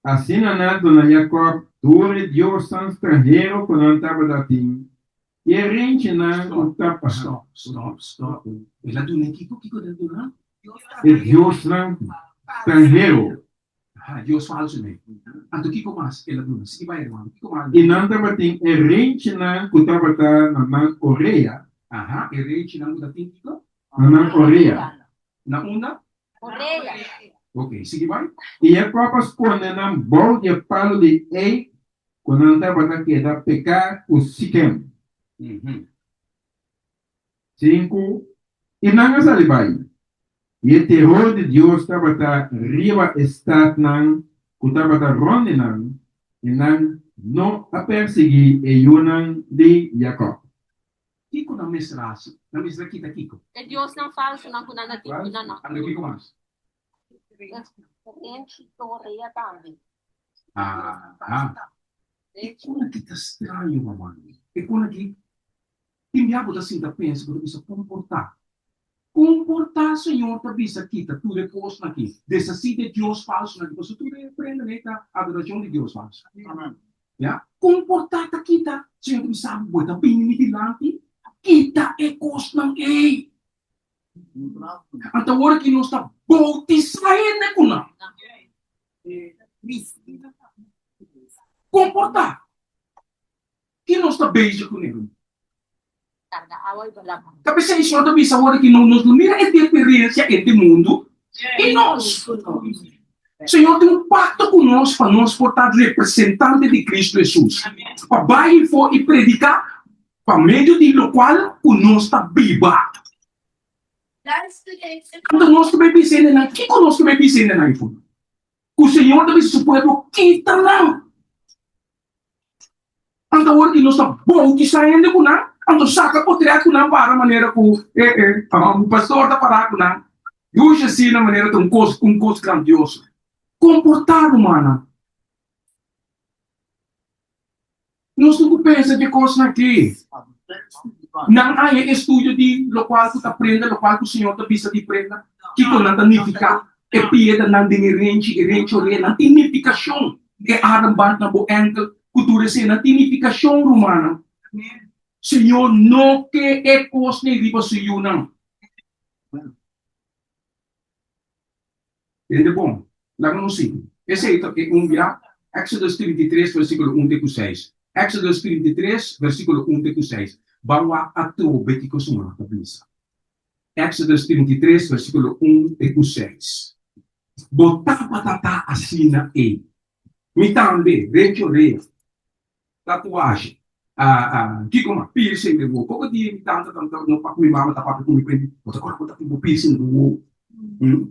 Asina nan a duna Jakòb tur e diosnan stranhero ku nan tabata tin, i e renchinan ku tabata. Stòp, stòp, stòp. El a duna e kiko? Kiko el a duna? E diosnan stranhero. Aha, dios falsu ne. Anto kiko mas el a duna? Sigui bai, hermano. Kiko mas? I nan tabatin e renchinan ku tabata na nan orea. Aha, e renchinan ku ta tin kiko? Na nan orea. Na unda? Orea. Ok, sigui bai. I Jakob a skonde nan bou di e palu di eik ku nan tabata keda peká ku Sikem. Sinku, i nan a sali bai. I e teror di Dios tabata riba e statnan ku tabata rònt di nan, i nan no a persiguí e yunan di Jakòb. Kiko nan mester a hasi? Nan mester a kita kiko? E diosnan falsunan ku nan a tin ku nan a. Anto kiko mas? Renchi torea tambe. Aha. E kon aki ta straño, mama. E kon aki Tin bia bo ta sinta pensa, bo ta bisa, Kon por ta? Kon por ta Señor ta bisa kita tur e kosnan aki, deshasí di e dios falsunan aki, pasobra tur e prendanan ei ta adorashon di dios falsu. Ya? Kon por ta ta kita? Señor ta bisa bo, bo ta bini mi dilanti, kita e kosnan ei. Anto awor aki nos ta boutisá hende ku nan. Kon por ta? Ki nos ta bezig ku ne? Ta p'esei Señor ta bisa awor ki nos no mira e diferensia entre mundu i nos. Señor tin un pakto ku nos pa nos por ta representante di Kristu Hesus, pa bai afó i prediká pa medio di lokual ku nos ta biba. Anto nos ta bai bisa hendenan, kiko nos ta bai bisa hendenan afó? Ku Señor ta bisa su pueblo, kita nan. Anto awor ki nos ta boutisá hende ku nan, anto saka potret ku nan para manera ku e e pastor ta pará ku nan. Yushi asina manera ta un kos un kos grandioso. Komportá rumannan. Nos tin ku pensa di e kosnan aki. Nan haña e estudio di lokual ku ta prenda, lokual ku Señor ta bisa di prenda, kiko nan ta nifiká, e piedranan den e renchi, e renchi orea, nan tin nifikashon. E armband na bo ènkel ku tur esei, nan tin nifikashon, rumannan. Señor no ke e kosnan riba su yunan. Tende bon, laga nos sigui. Esei ta e un bia, Exodus 33, versíkulo un te ku seis. Exodus 33, versíkulo un te ku seis. Ban wak atrobe kiko Señor ta bisa. Exodus 33, versíkulo un te ku seis. Bo tabata ta asina ei. Mi tambe, Recho Rea. Tatuaje. Kiko mas? Piercing den wowo. Poko dia mi tanta ta no pa ku mi mama ta papia ku mi prende, bo ta kòrda ku ta tin bo piercing den bo wowo?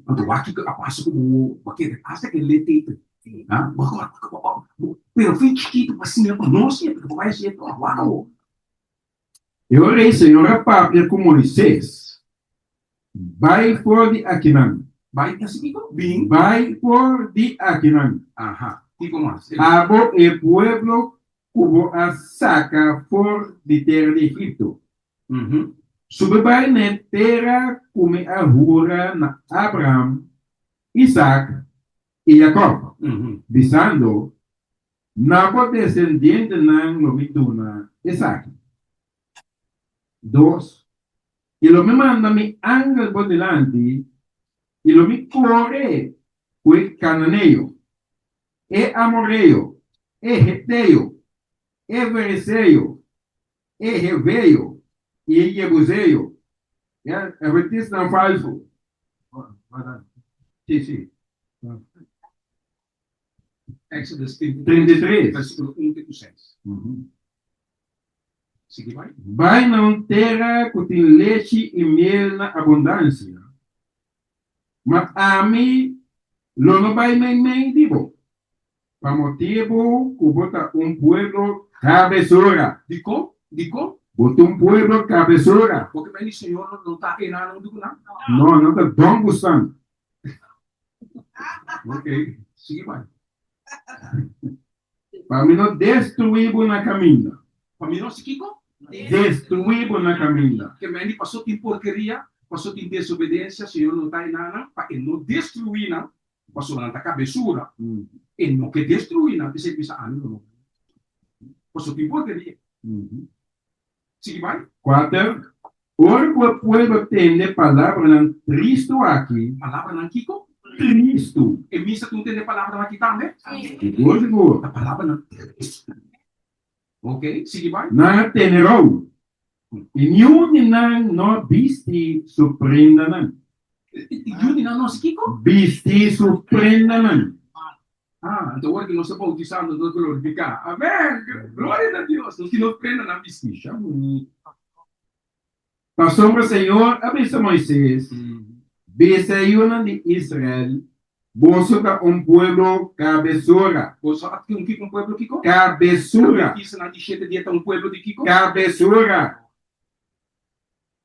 Anto wak kiko a pasa ku bo wowo? Bo a kere asta ke lete ta. Bo a kòrda bo pero fin chikitu bo a siña pa no siña pero bo bai hasié tòg. Wak awor. E ora ei Señor a papia ku Moises, Bai for di akinan. Bai hasi kiko? Bin. Bai for di akinan. Aha. Kiko mas? Abo e pueblo ku bo a saka for di tera di Egipto. Subi bai na e tera ku mi a hura na Abraham, Isak i Jakòb, bisando, Na bo desendientenan lo mi duna esaki. Dos, I lo mi manda mi angel bo dilanti, i lo mi kore ku e kananeo, e amoreo, e heteo, e fereseo, e heveo i e jebuseo. Ya, adventisnan falsu. Sí, sí. Exodus 33, versíkulo 1 te ku 6. Sigui bai. Bai na un tera ku tin lechi i miel na abundansia, ma ami lo no bai meimei di bo, pa motibu ku bo ta un pueblo kabesura. Dikon? Dikon? Bo ta un pueblo kabesura. Bo ke mei di Señor no ta enan huntu ku nan? No, nan ta don ku san. Ok, sigui bai. Pa mi no destruí bo na kaminda. Pa mi no hasi kiko? Destruí bo na kaminda. Ke meni paso tin porkeria, paso tin desobedensia, Señor no ta einan nan pa e no destruí nan, pasobra nan ta kabesura. E no ke destruí nan, p'esei bisa ami lo no bai. Paso tin porkeria. Sigui bai. Kuater, Ora ku e pueblo tende palabranan tristu aki. Palabranan kiko? Tristu. E misa tun tende palabranan aki tambe? Sigur, sigur. Ta palabranan tristu. Ok, sigui bai. Nan a tene rou, i niun di nan no a bisti su prendanan. Niun di nan no hasi kiko? Bisti su prendanan. Ah, anto ora ku nos ta bautisá nos ta glorifiká. Amèn! Gloria na Dios! Nos tin nos prendanan bistí. Sha bunita. Pasobra Señor a bisa Moises, Bisa e yunan di Israel, Boso ta un pueblo kabesura. Boso a un kiko un pueblo kiko? Kabesura. Adventistanan di shete dia ta un pueblo di kiko? Kabesura.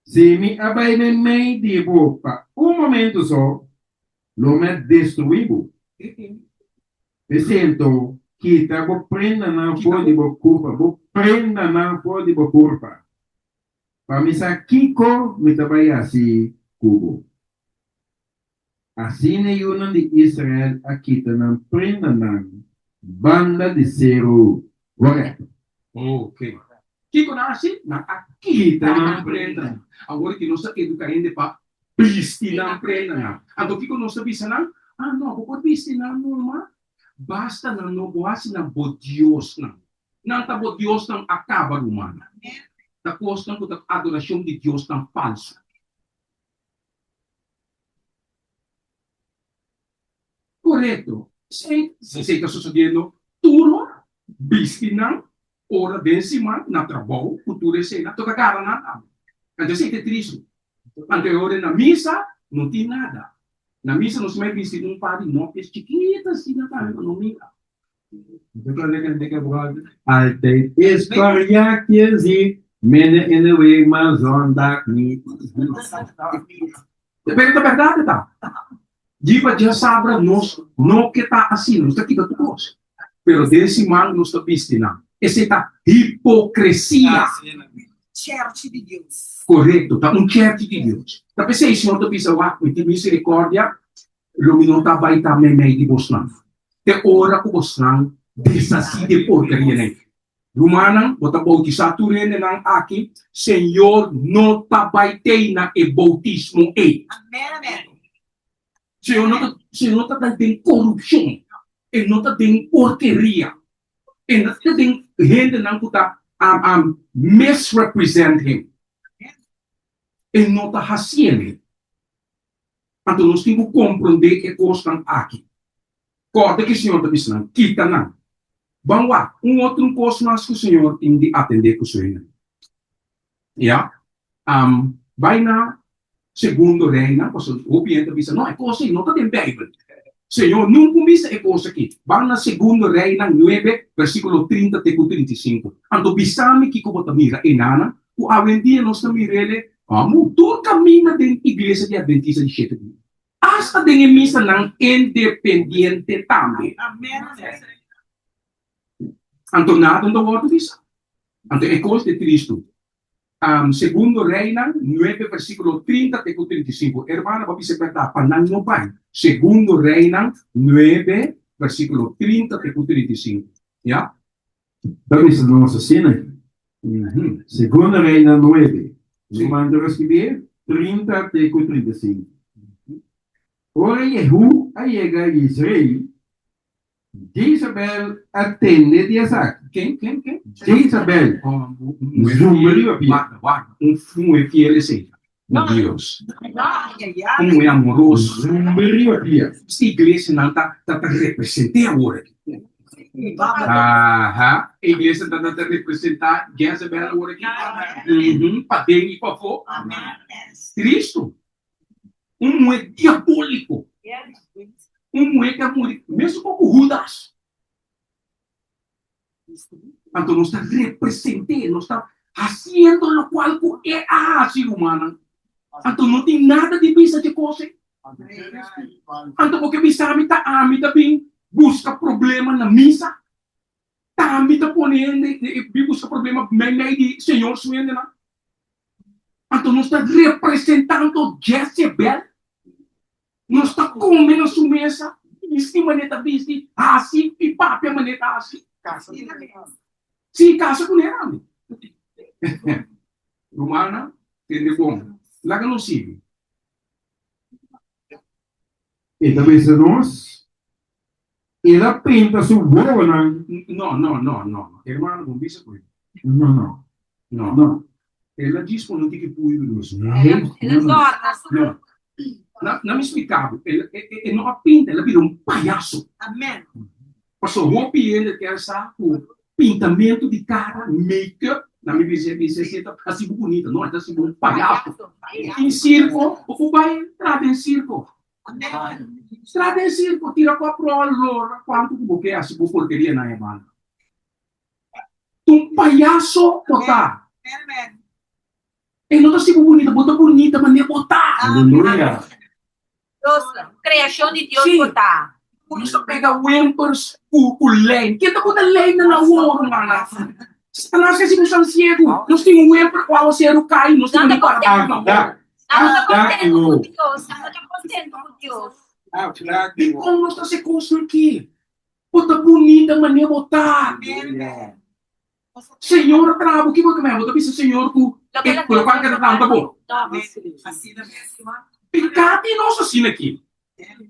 Si mi a bai meimei di bo pa un momento so, lo mi a destruí bo. P'esei, kita bo prendanan for di bo kurpa, bo prendanan for di bo kurpa, pa mi sa kiko mi ta bai hasi ku bo. Asina e yunan di Israel a kita nan prendanan banda di Seru Horeb. Ok. Kiko nan a hasi? Nan a kita nan prendanan. Awor ki nos ta eduka hende pa bisti nan prendanan. Anto kiko nos ta bisa nan? Ah no, bo por bisti nan numa, basta nan no bo hasi nan bo diosnan. Nan ta bo diosnan a kaba rumannan. Ta kosnan ku ta adorashon di diosnan falsu. Korekto. Esei, esei ta sosodiendo tur ora. Bisti nan ora den siman na trabou ku tur eseinan toka gara nan tambe. Anto esei ta e tristu. Anto e ora na misa no tin nada. Na misa nos mai bisti un par di nopjes chikito asina tambe pa no mira. Altijd is korjakje zie, midden in de week, maar zondag niet. Pero ta berdad e ta. Djiba djasabra nos no ke ta asina, nos ta kita tur kos. Pero den siman nos ta bisti nan. Esei ta hipokresia. Chèrchi di Dios. Korekto, ta un chèrchi di Dios. Ta p'esei Señor ta bisa, Wak, mi tin miserikordia, lo mi no ta bai ta meimei di bosnan, te ora ku bosnan deshasí di e porkerianan ei. Rumannan, bo ta boutisá tur hendenan aki, Señor no ta bai tei na e boutismo ei. Señor no ta, Señor no ta bai den korupshon, e no ta den porkeria, e no ta den hendenan ku ta misrepresent him. E no ta hasiel. Anto nos tin ku komprondé e kosnan aki. Kòrda ke Señor ta bisa nan, Kita nan. Ban wak, un otro un kos mas ku Señor tin di atendé ku su hendenan. Ya. Bai na Segundo Reinan, pasobra hopi hende ta bisa, No, e kos ei no ta den Beibel. Señor nunka un bisa e kos aki. Ban na Segundo Reinan nuebe, versíkulo 30 te ku 35. Anto bisa mi kiko bo ta mira enanan, ku awendia nos ta mir'el Amo tur kaminda den Iglesia di Adventista di Shete Dia, asta den e misanan independiente tambe. Anto nada no ta wòrdu bisa. Anto e kos di tristu. Segundo Reinan nuebe versíkulo 30 te ku 35. Hermana bo a bisa bèrdat pa nan no bai. Segundo Reinan nuebe versíkulo 30 te ku 35. Ya. Ta bisa nos asina aki. Segundo Reina nuebe, mi manda resibié 30 te ku 35. Ora Jehú a yega Jezreel, Jezabel a tende di esaki. Ken, ken, ken? Jezabel, zumba riba pia. Warda, warda, un muhé fiel esei na Dios, un muhé amoroso. Zumba riba pia. Esta iglesianan ta ta represent'é awor aki. Aha, e iglesia ta ta representá Jezebel awor aki. Mhm, paden i pafó. Tristu. Un muhé diabóliko. Un muhé ku a muri mesun ku Hudas. Anto nos ta represent'é, nos ta hasiendo lokual ku e a hasi, rumannan. Anto no tin nada di bisa dje kos ei. Anto bo ke bisa mi ta ami ta bin buska problema na misa? Ta ami ta pone hende bin buska problema meimei di Señor su hendenan? Anto nos ta representando Jezebel? Nos ta kome na su mesa, bisti manera ta bisti, hasi i papia manera ta hasi. Sí, kasa kuné ami. Rumannan, tende bon. Laga nos sigui. E ta bisa nos, El a pinta su wowonan. No, no, no, no. Hermano, bon bisa ku e. No, no. No. No. El a djis pone un tiki puyo di nos. No, no, no. No. Na mi splika bo, el, e, e no a pinta, el a bira un payaso. Amen. Pasobra hopi hende kier sa ku pintamentu di kara, make-up, na mi bisa bisa esei ta hasi bo bunita. No, e ta hasi bo un payaso. Tin sirko, bo por bai traha den sirko. Traha den sirko, tira kòp ròl, lora kuantu ku bo ke hasi bo porkeria na e banda. Un payaso bo ta. E no ta hasi bo bunita, bo ta bunita manera bo ta. Aleluya. Dios, creacion di Dios bo ta. Nos ta pega wempers ku ku lijn. Ken ta pone lijnnan awor, rumannan? Satanas ke hasi nos tan siegu. Nos tin un wemper ku awaseru kai, nos tin Nan ta mane para contento. na awor. Nan ta contento ku Dios. Nan ta contento ku Dios. Dikon nos ta hasi kosnan aki? Bo ta bunita manera bo ta. Señor a traha bo, kiko bo ta bisa Señor ku e lokual ke ta traha no ta bon? Piká tin nos asina aki.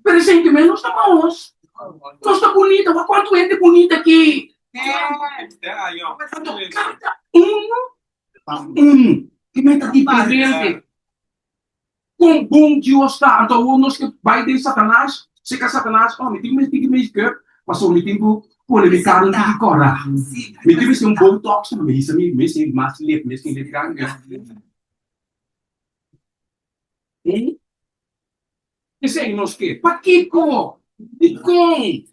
Presentemente nos ta maos. Nos ta bunita, wak kuantu hende bunita aki. Anto kada unu ta unu. Kimen ta diferente. Kon bon Dios ta! Anto awor nos ke bai den Satanas, seka Satanas, oh, mi tin mester di make-up, pasobra mi tin ku pone mi kara un tiki kòrá. Mi tin mester un botox, mi hisa mi mester mas lip, mester lip grandi. Esei nos ke. Pakiko? Dikon?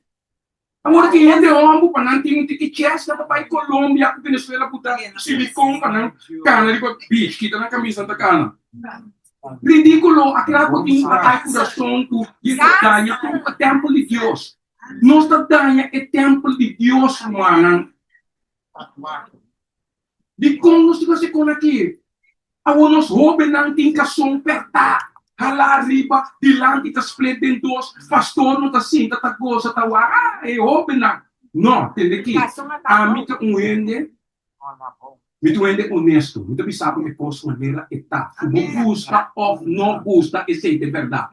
Awor ki hende homber pa nan tin un tiki chess nan ta bai Colombia ku Venezuela ku ta silicon pa nan kana riba beach kita nan camisa nan ta kana. Ridiculo a kla ku tin atay curason ku di ta daña tur e tempel di Dios. Nos ta daña e tempel di Dios rumannan. Dikon nos tin ku hasi kon aki? Awor nos hóbennan tin kason pèrtá, halá riba, dilanti ta split den dos, pastor no ta sinta ta gosa ta wak, ah, e hóbennan. No, tende aki, ami ta un hende, mi ta un hende onesto, mi ta bisa bo e kos manera e ta, ku bo gusta òf no gusta esei ta e bèrdat.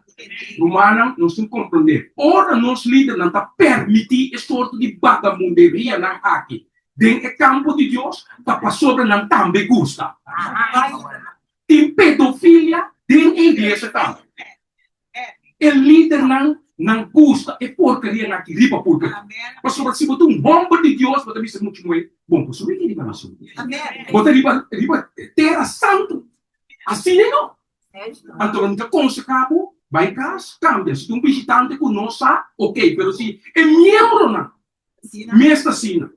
Rumannan, nos tin komprondé, ora nos lidernan ta permití e sorto di bagamunderianan aki, Den e kampo di Dios ta pasobra nan tambe gusta. Tin pedofilia den e iglesia tambe. E lidernan nan gusta e porkerianan aki riba pulpito. Pasobra si bo ta un homber di Dios bo ta bisa muchu moe, bon bo subi riba nan subi. Bo ta riba riba tera santu. Asina no. Anto mi ta konsehá bo bai kas kambia. Si tin un bishitante ku no sa, ok, pero si e miembronan Mes ta asina.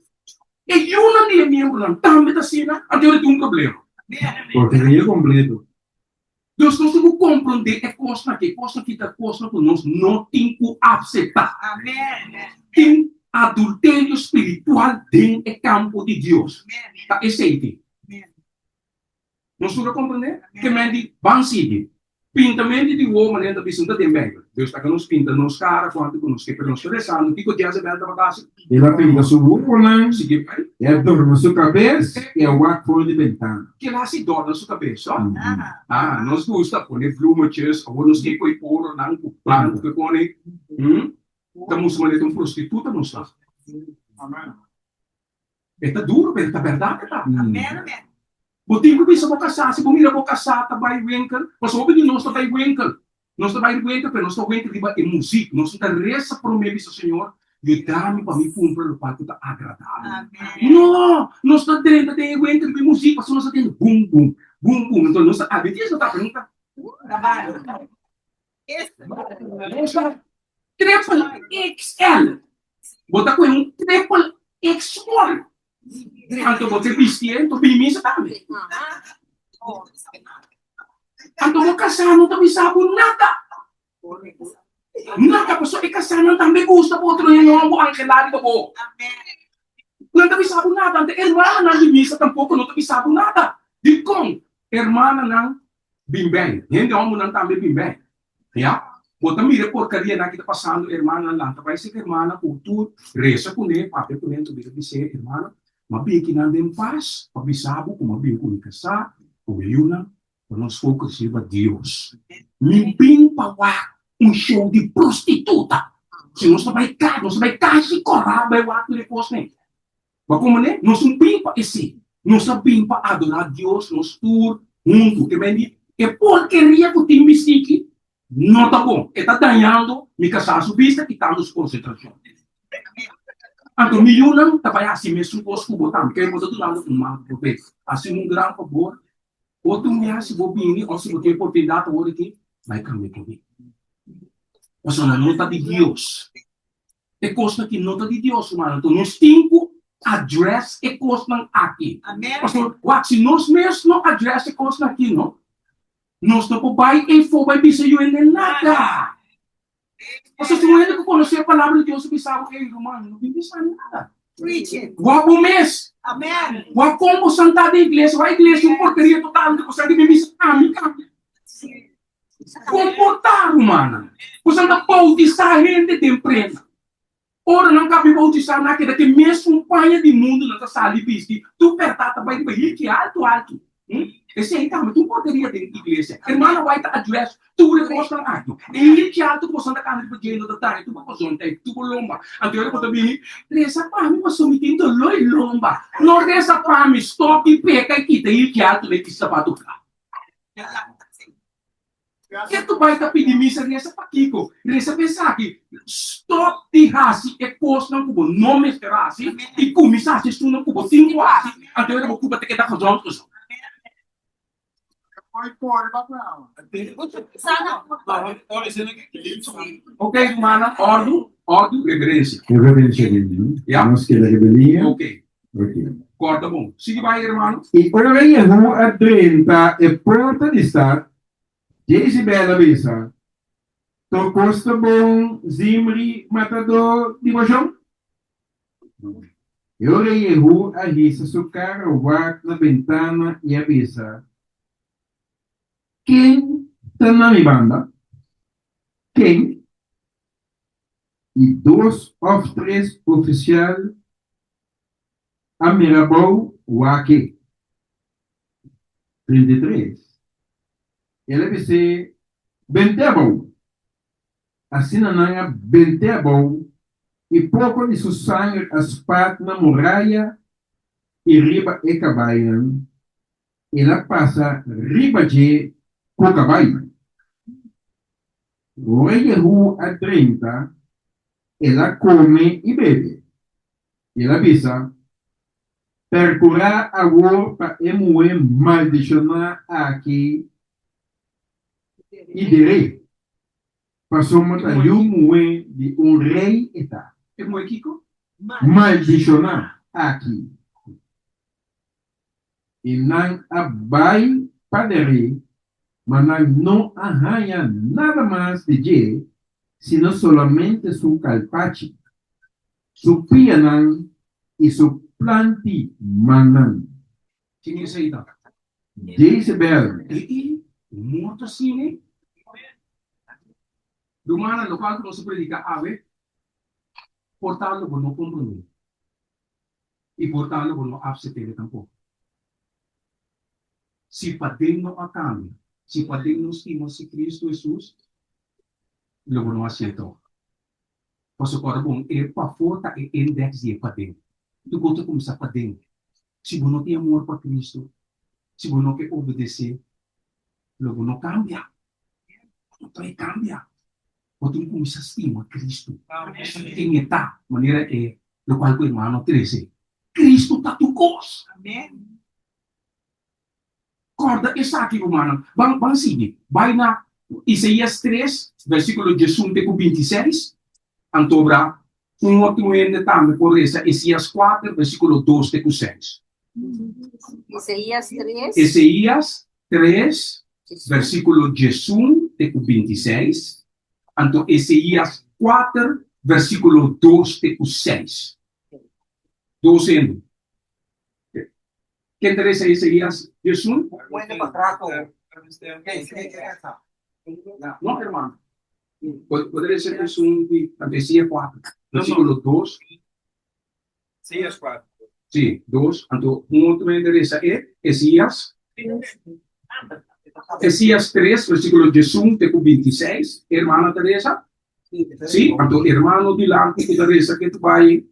E yunan di e miembronan tambe ta asina, anto yora tin un problema. Porkeria kompleto. Dus nos tin ku komprondé e kosnan aki. E kosnan aki ta kosnan ku nos no tin ku aseptá. Tin adulterio spiritual den e kampo di Dios. Ta esei tin. Nos tur a komprendé? Ke men di, Ban sigui. Pintamentu di wowo manera ta bisa no ta den Beibel. Dios ta ka nos pinta nos kara kuantu ku nos ke, pero nos ta resando kiko Jezebel tabata hasi. El a pinta su wowonan, Sigui bai. e a dorna su kabes i a wak for di bentana. Kila hasi dorna su kabes, so? Ah, nos gusta pone bloemetjes, awor nos ke koe oronan ku blanku ke pone. Hm? Ta mustra manera ta un prostituta nos ta. E ta duro pero ta berdad e ta. Bo tin ku bisa bo kasá, si bo mira bo kasá ta bai winkel, pasobra hopi di nos ta bai winkel, nos ta bai winkel pero nos ta winkel riba e muzik, nos no ta resa promé bisa Señor yuda mi pa mi kumpra lokual ku ta agradá mi. No! Nos ta drenta den e winkel riba e muzik pasobra nos ta tende bum bum, bum bum, enton nos ta abi dies no ta pero no ta. Nos ta triple XL. Bo ta kohe un triple X small. Anto bo ta bisti e, anto bini misa tambe. Anto bo kasá no ta bisa bo nada. Nada, pasobra e kasánan tambe gusta pa otro hende hòmber angelá riba bo. Nan ta bisa bo nada. Anto hermananan di misa tampoko no ta bisa bo nada. Dikon? Hermananan Bin bei. Hende hombernan tambe bin bei. Ya. Bo ta mira e porkarianan ki ta pasando, hermananan lanta bai sek hermana ku tur resa kuné, papia kuné, anto bira bis'é, hermana, m'a bin kinan den pas pa bisa bo ku m'a bin ku mi kasá, ku mi yunan, pa nos focus riba Dios. Mi bin pa wak un show di prostituta. Si nos ta bai ka, nos ta bai kashi kòrá bai wak tur e kosnan. Bo komprendé? Nos no bin pa esei. Nos a bin pa adorá Dios nos tur huntu. Ke men di, e porkeria ku tin bistiki no ta bon. E ta dañando mi kasá su bista, kitando su konsentrashon. Anto mi yunan ta bai hasi mesun kos ku bo tambe. Ke bo ta dunando un mal probecho. Hasi un gran fabor, otro un biaha si bo bini òf si bo tin e oportunidat awor aki, bai kambia ku mi. Pasobra nan no ta di Dios. E kosnan aki no ta di Dios, rumannan. Anto nos tin ku address e kosnan aki. Pasobra, wak, si nos mes no address e kosnan aki, no, nos no por bai eifó bai bisa yu hende nada. Pasobra si un hende ku konosé e palabra di Dios ta bisa bo, ey, ruman, no bin bisa mi nada. Wak bo mes. Wak kon bo santá den iglesia. Wak iglesia un porkeria total, ku sa di bin bisa ami kambia. Komportá, rumannan. Boso ta boutisá hende den prenda. Ora nan kabi boutisá, nan a keda ku e mesun paña di mundu, nan ta sali bisti, tur pèrtá ta bai riba hiki altu altu. Esei tambe ta un porkeria den iglesia. Hermana White ta address tur e kosnan aki. E hiki altu ku boso ta kanta riba dje no ta daña tur bo kozonta i tur bo lomba. Anto ora bo ta bini, Resa pa mi pasobra mi tin doló i lomba. No resa pa mi, stòp di peka i kita e hiki altu na e kisa sapatu kla. Ke tu bai ta pidi misa resa pakiko? Resa pa esaki. Stop di hasi e kosnan ku bo no mester hasi i kuminsá hasi esunnan ku bo tin ku hasi, anto ora bo kuba ta keda gezond gezond. Ok, rumannan, òrdu, òrdu, reverensia. Reverensia di mi. Ya. Nos keda rebelia. Ok. Ok. Kòrda bon. Sigui bai, hermano. I ora Jehú a drenta e porta di stat, Jezebel a bisa, Tur kos ta bon, Zimri, matadó di bo shon? E ora Jehú a hisa su kara wak na bentana i a bisa, Ken ta na mi banda? Ken? I dos òf tres ofisial a mira abou wak e. 33. El a bis'é, Bent'é abou! Asina nan a bent'é abou, i poko di su sanger a spat na muraya i riba e kabainan. El a pasa riba dje ku kabainan. Ora Jehú a drenta, el a kome i bebe. El a bisa, Perkurá awor pa e muhé maldishoná aki i der'é, pasobra ta yu muhé di un rei e ta. E muhé kiko? Maldishoná aki. I nan a bai pa der'é, ma nan no a haña nada mas di dje sino solamente su kalpachi. Su pianan i su planti mannan. Ken esei ta? Jezebel. E i morto asina? Rumannan, lokual ku nos a prediká awe, por ta lo bo no komprondé i por ta lo bo no apsept'é tampoko. Si paden no a kambia, si paden no stima si Kristu Hesus, lo bo no hasié tòg. Pasobra ora bon e pafó ta e index di e paden. Tur kos ta kuminsá paden. Si bo no tin amor pa Cristo, si bo no ke obedesé, lo bo no kambia. Bo no ta kambia. Bo tin kuminsá stima Cristo. Ken e ta, manera e lokual ku hermano trese. Cristo ta tur kos. Kòrda esaki, rumannan. Ban, ban sigui. Bai na Isaías tres, versíkulo diesun te ku bintiseis. Antobra, un otro hende tambe por resa Isaías kuater, versíkulo dos te ku seis. Isaías tres. Isaías tres, versíkulo diesun te ku bintiseis. Anto Isaías kuater, versíkulo dos te ku seis. Dos hende. Ken ta resa Isaías 11? No, hermano. Bo ta resa esun di Isaías 4, versículo 2. Isaías 4. Sí, 2. Anto un otro hende resa e Isaías. Isaías 3, versículo 11 te ku 26. Hermana ta resa? Sí, anto hermano dilanti ku ta resa ke ta bai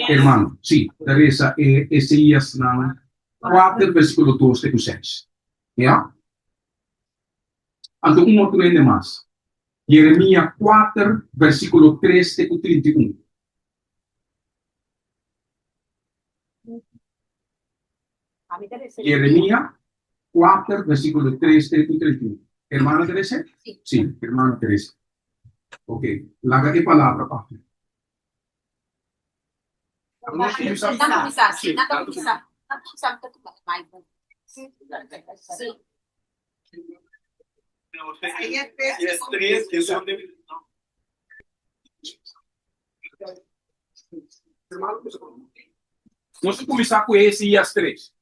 Hermano, sí, ta resa e Esaíasnan 4 versículo 2 te ku 6. Ya? Anto un otro hende mas. Jeremia 4 versículo 3 te ku 31. Jeremia 4 versículo 3 te ku 31. Hermana Teresa? Sí. Sí, hermana Teresa. Ok, laga e palabra papia. Nos ta kuminsá ku Ezeías 3.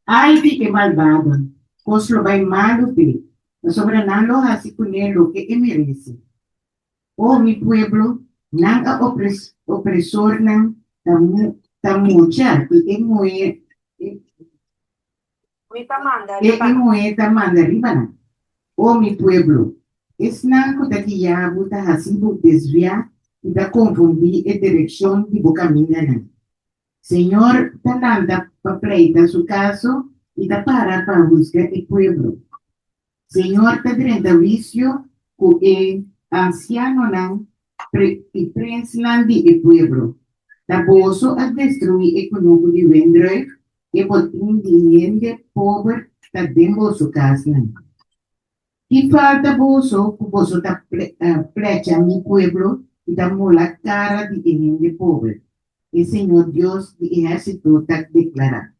Ai di e malbado, kos lo bai malu p'e, pasobra nan lo hasi kuné loke e merese. O mi pueblo, nan a opresornan ta mucha i e muhé E muhé ta manda riba nan. O mi pueblo, esnan ku ta guiá bo ta hasi bo desviá i ta konfundí e direkshon di bo kamindanan. Señor ta lanta pa pleita su kaso i ta para pa husga e pueblo. Señor ta drenta huisio ku e ansianonan. i prensnan di e pueblo, Ta boso a destruí e kunuku di wendrùif, e botin di hende pober ta den boso kasnan. Ki falta boso ku boso ta plecha mi pueblo i ta mula kara di e hende pober? E Señor Dios di ehérsito ta deklará.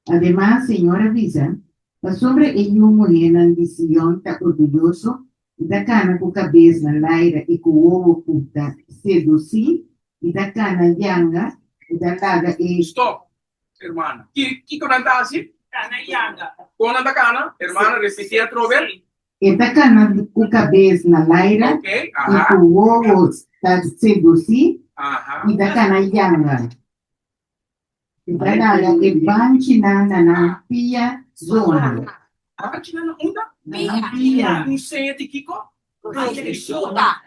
Ademas, Señor a bisa, Pasobra e yu muhénan di Sion ta orguyoso i ta kana ku kabes na laira i ku wowo ku ta sedusí i ta kana yanga i ta laga e. Stop, hermana. Ki, kiko nan ta hasi? Kana yanga. Kon nan ta kana? Hermana, repití atrobe. E ta kana ku kabes na laira Ok, i aha. ku wowo ta sedusí Aha. i ta kana yanga. I ta laga e banchinan na nan pia zona. Banchinan na unda? Na nan pia. Un seña di kiko? Prostituta.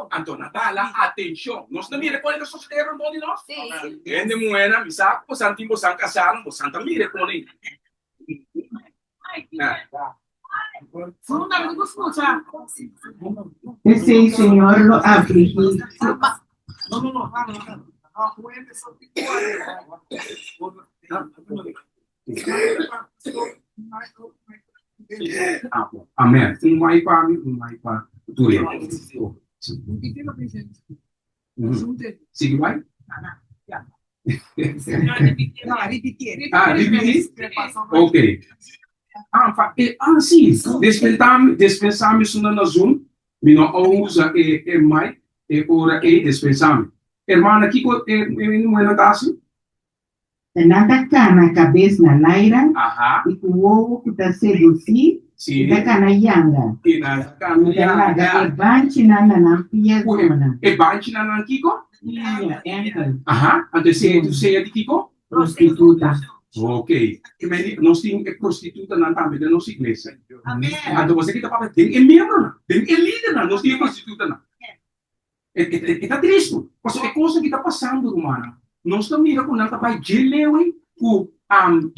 Anto nan ta hala atenshon. Nos ta mira kon e ta sosodé rondó di nos? Sí. Hende muhénan, mi sa ku bosan tin bosan kasánan, bosan ta mira kon ei. P'esei Señor lo afligí su. Amen. Un mai pa mi, un mai pa tur hende. Sigui bai? Ah, ripití? Ok. Ah, fa, eh, ah, sí. Dispensami, dispensami suna na Zoom. Mi no a usa e, e mic e ora ei, dispensami. Hermana, kiko e, e muhé ta hasi? Nan ta kana kabes na laira Aha. i ku wowo ku ta sedusí Sí. i ta kana yanga. I nan ta kana I ta laga yanga. e banchinan na nan pia Ku e, zona. e banchinan nan kiko? Pia, enkel. Aha. Anto esei ta un seña di kiko? Prostituta. Ok. Ke men nos tin e prostitutanan tambe den nos iglesia. Anto bo sa kita papia den e miembronan, den e lidernan nos tin e prostitutanan. E ta tristu, pasobra e kosnan ki ta pasando rumannan, nos ta mira ku nan ta bai dje lewe ku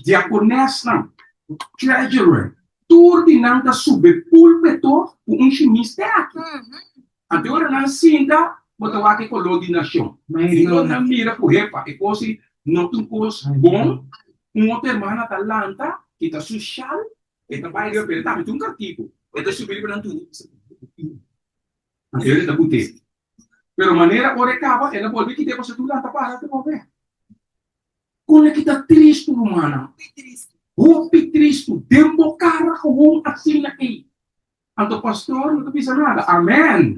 diakonesnan, treasurer, tur di nan ta sube pulpeto ku un shimis te aki. Anto ora nan sinta, bo ta wak e koló di nashon. I ora nan mira ku hepa, e kos ei no ta un kos bon, un otro hermana ta lanta, kita su shal, e ta bai riba, pero e tambe tin un kartiku, e ta subi riba nan tur. Anto el ta but'é. Pero manera ora e kaba, el a bolbe kit'é pasobra tur lanta para atrobe. Kon aki ta tristu, rumannan. Hopi tristu. Den bo kara gewoon asina ei. Anto pastor no ta bisa nada. Amen!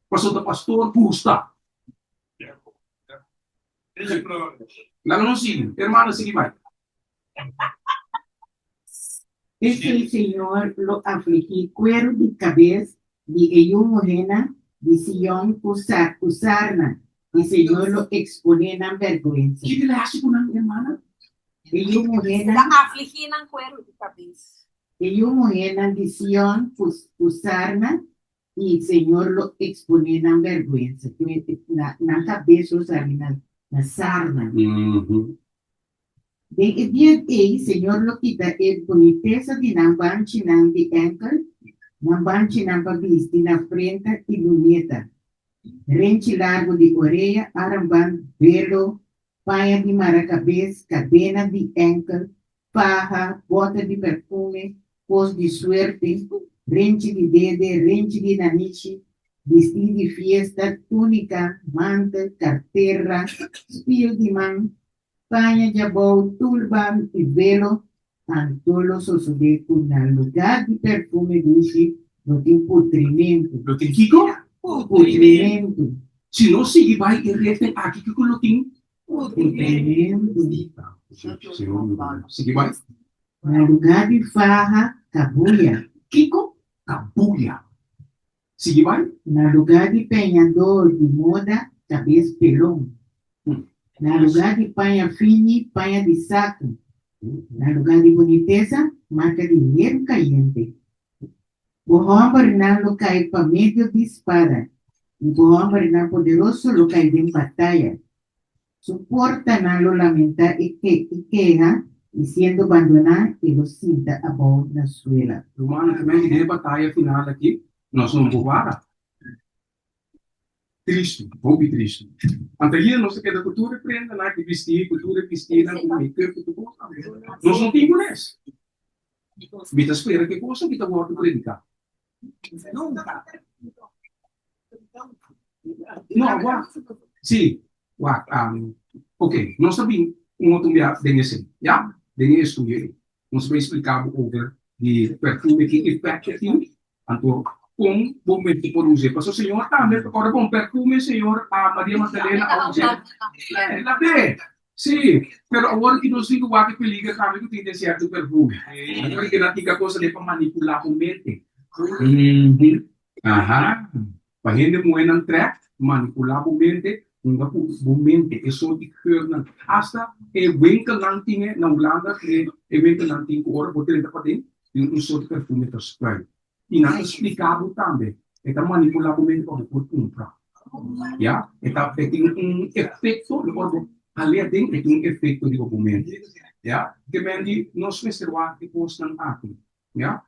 Pasobra ta pastor gusta. Laga nos sigui. Hermana, sigui bai. P'esei Señor lo afligí kueru di kabes di e yu muhénan di Sion ku sarna, i Señor lo eksponé nan bèrgwensa. Kiko el a hasi ku nan, hermana? E yu muhénan. El a afligí nan kueru di kabes. E yu muhénan di Sion ku sarna, i Señor lo eksponé nan bèrgwensa. Nan kabes lo sali na sarna. Den e dia ei Señor lo kita e bunitesa di nan banchinan di ènkel, nan banchinan pa bisti na frenta i luneta, renchi largu di orea, armband, velo, paña di mara kabes, kadena di ènkel, faha, bòter di perfume, kos di suerte, renchi di dede, renchi di nanishi, bistí di fiesta, túnika, mantel, kartera, spiel di man, Paña djabou, tulban i velo, anto lo sosodé ku na lugá di perfume dushi lo tin putrimentu. Lo tin kiko? Putrimentu. Si nos sigui bai e reten aki kiko lo tin? Putrimentu. Sigui bai. Na lugá di faha, kabuya. Kiko? Kabuya. Sigui bai. Na lugá di peñadó di moda, kabes pelon. Na lugá di paña fini, paña di saku. Na lugá di bunitesa, marka di heru kayente. Bo hòmbernan lo kai pa medio di spada, i bo hòmbernan poderoso lo kai den bataya. Su portanan lo lamentá i keha, i siendo bandoná e lo sinta abou na suela. Rumannan, ta menti den e bataya final aki, nos no por para. Tristu, hopi tristu. Anto hia nos ta keda ku tur e prendanan di bisti, ku tur e bistinan, ku make-up, ku tur kos. Nos no tin kunes. Mi ta spera ku e kos aki ta wòrdu prediká. No, wak. Sí, wak. Ok, nos ta bin un otro bia den esei, ya? Den e estudio ei. Nos ta bai splika bo over di perfume, ki efekto e tin, anto kon bo mester por us'é. Pasobra Señor tambe, ora bon perfume Señor a Maria Magdalena a us'é. La be! Sí, pero awor ki nos tin ku wak e peliger tambe ku tin den sierto perfume. Awor ki nan tin ka cosa den pa manipulá bo mente. Aha. Pa hende muhénan trèk, manipulá bo mente, hunga ku bo mente, e sort di geurnan. Asta e winkelnan tin e, na Hulanda e e winkelnan tin ku ora bo drenta paden, tin un sort di perfume ta spuit. I nan ta splika bo tambe, e ta manipulá bo mente pa bo por kumpra. Ya, e ta e tin un efekto, ora bo hal'é aden e tin un efekto riba bo mente. Ya, ke men di nos mester wak e kosnan aki. Ya,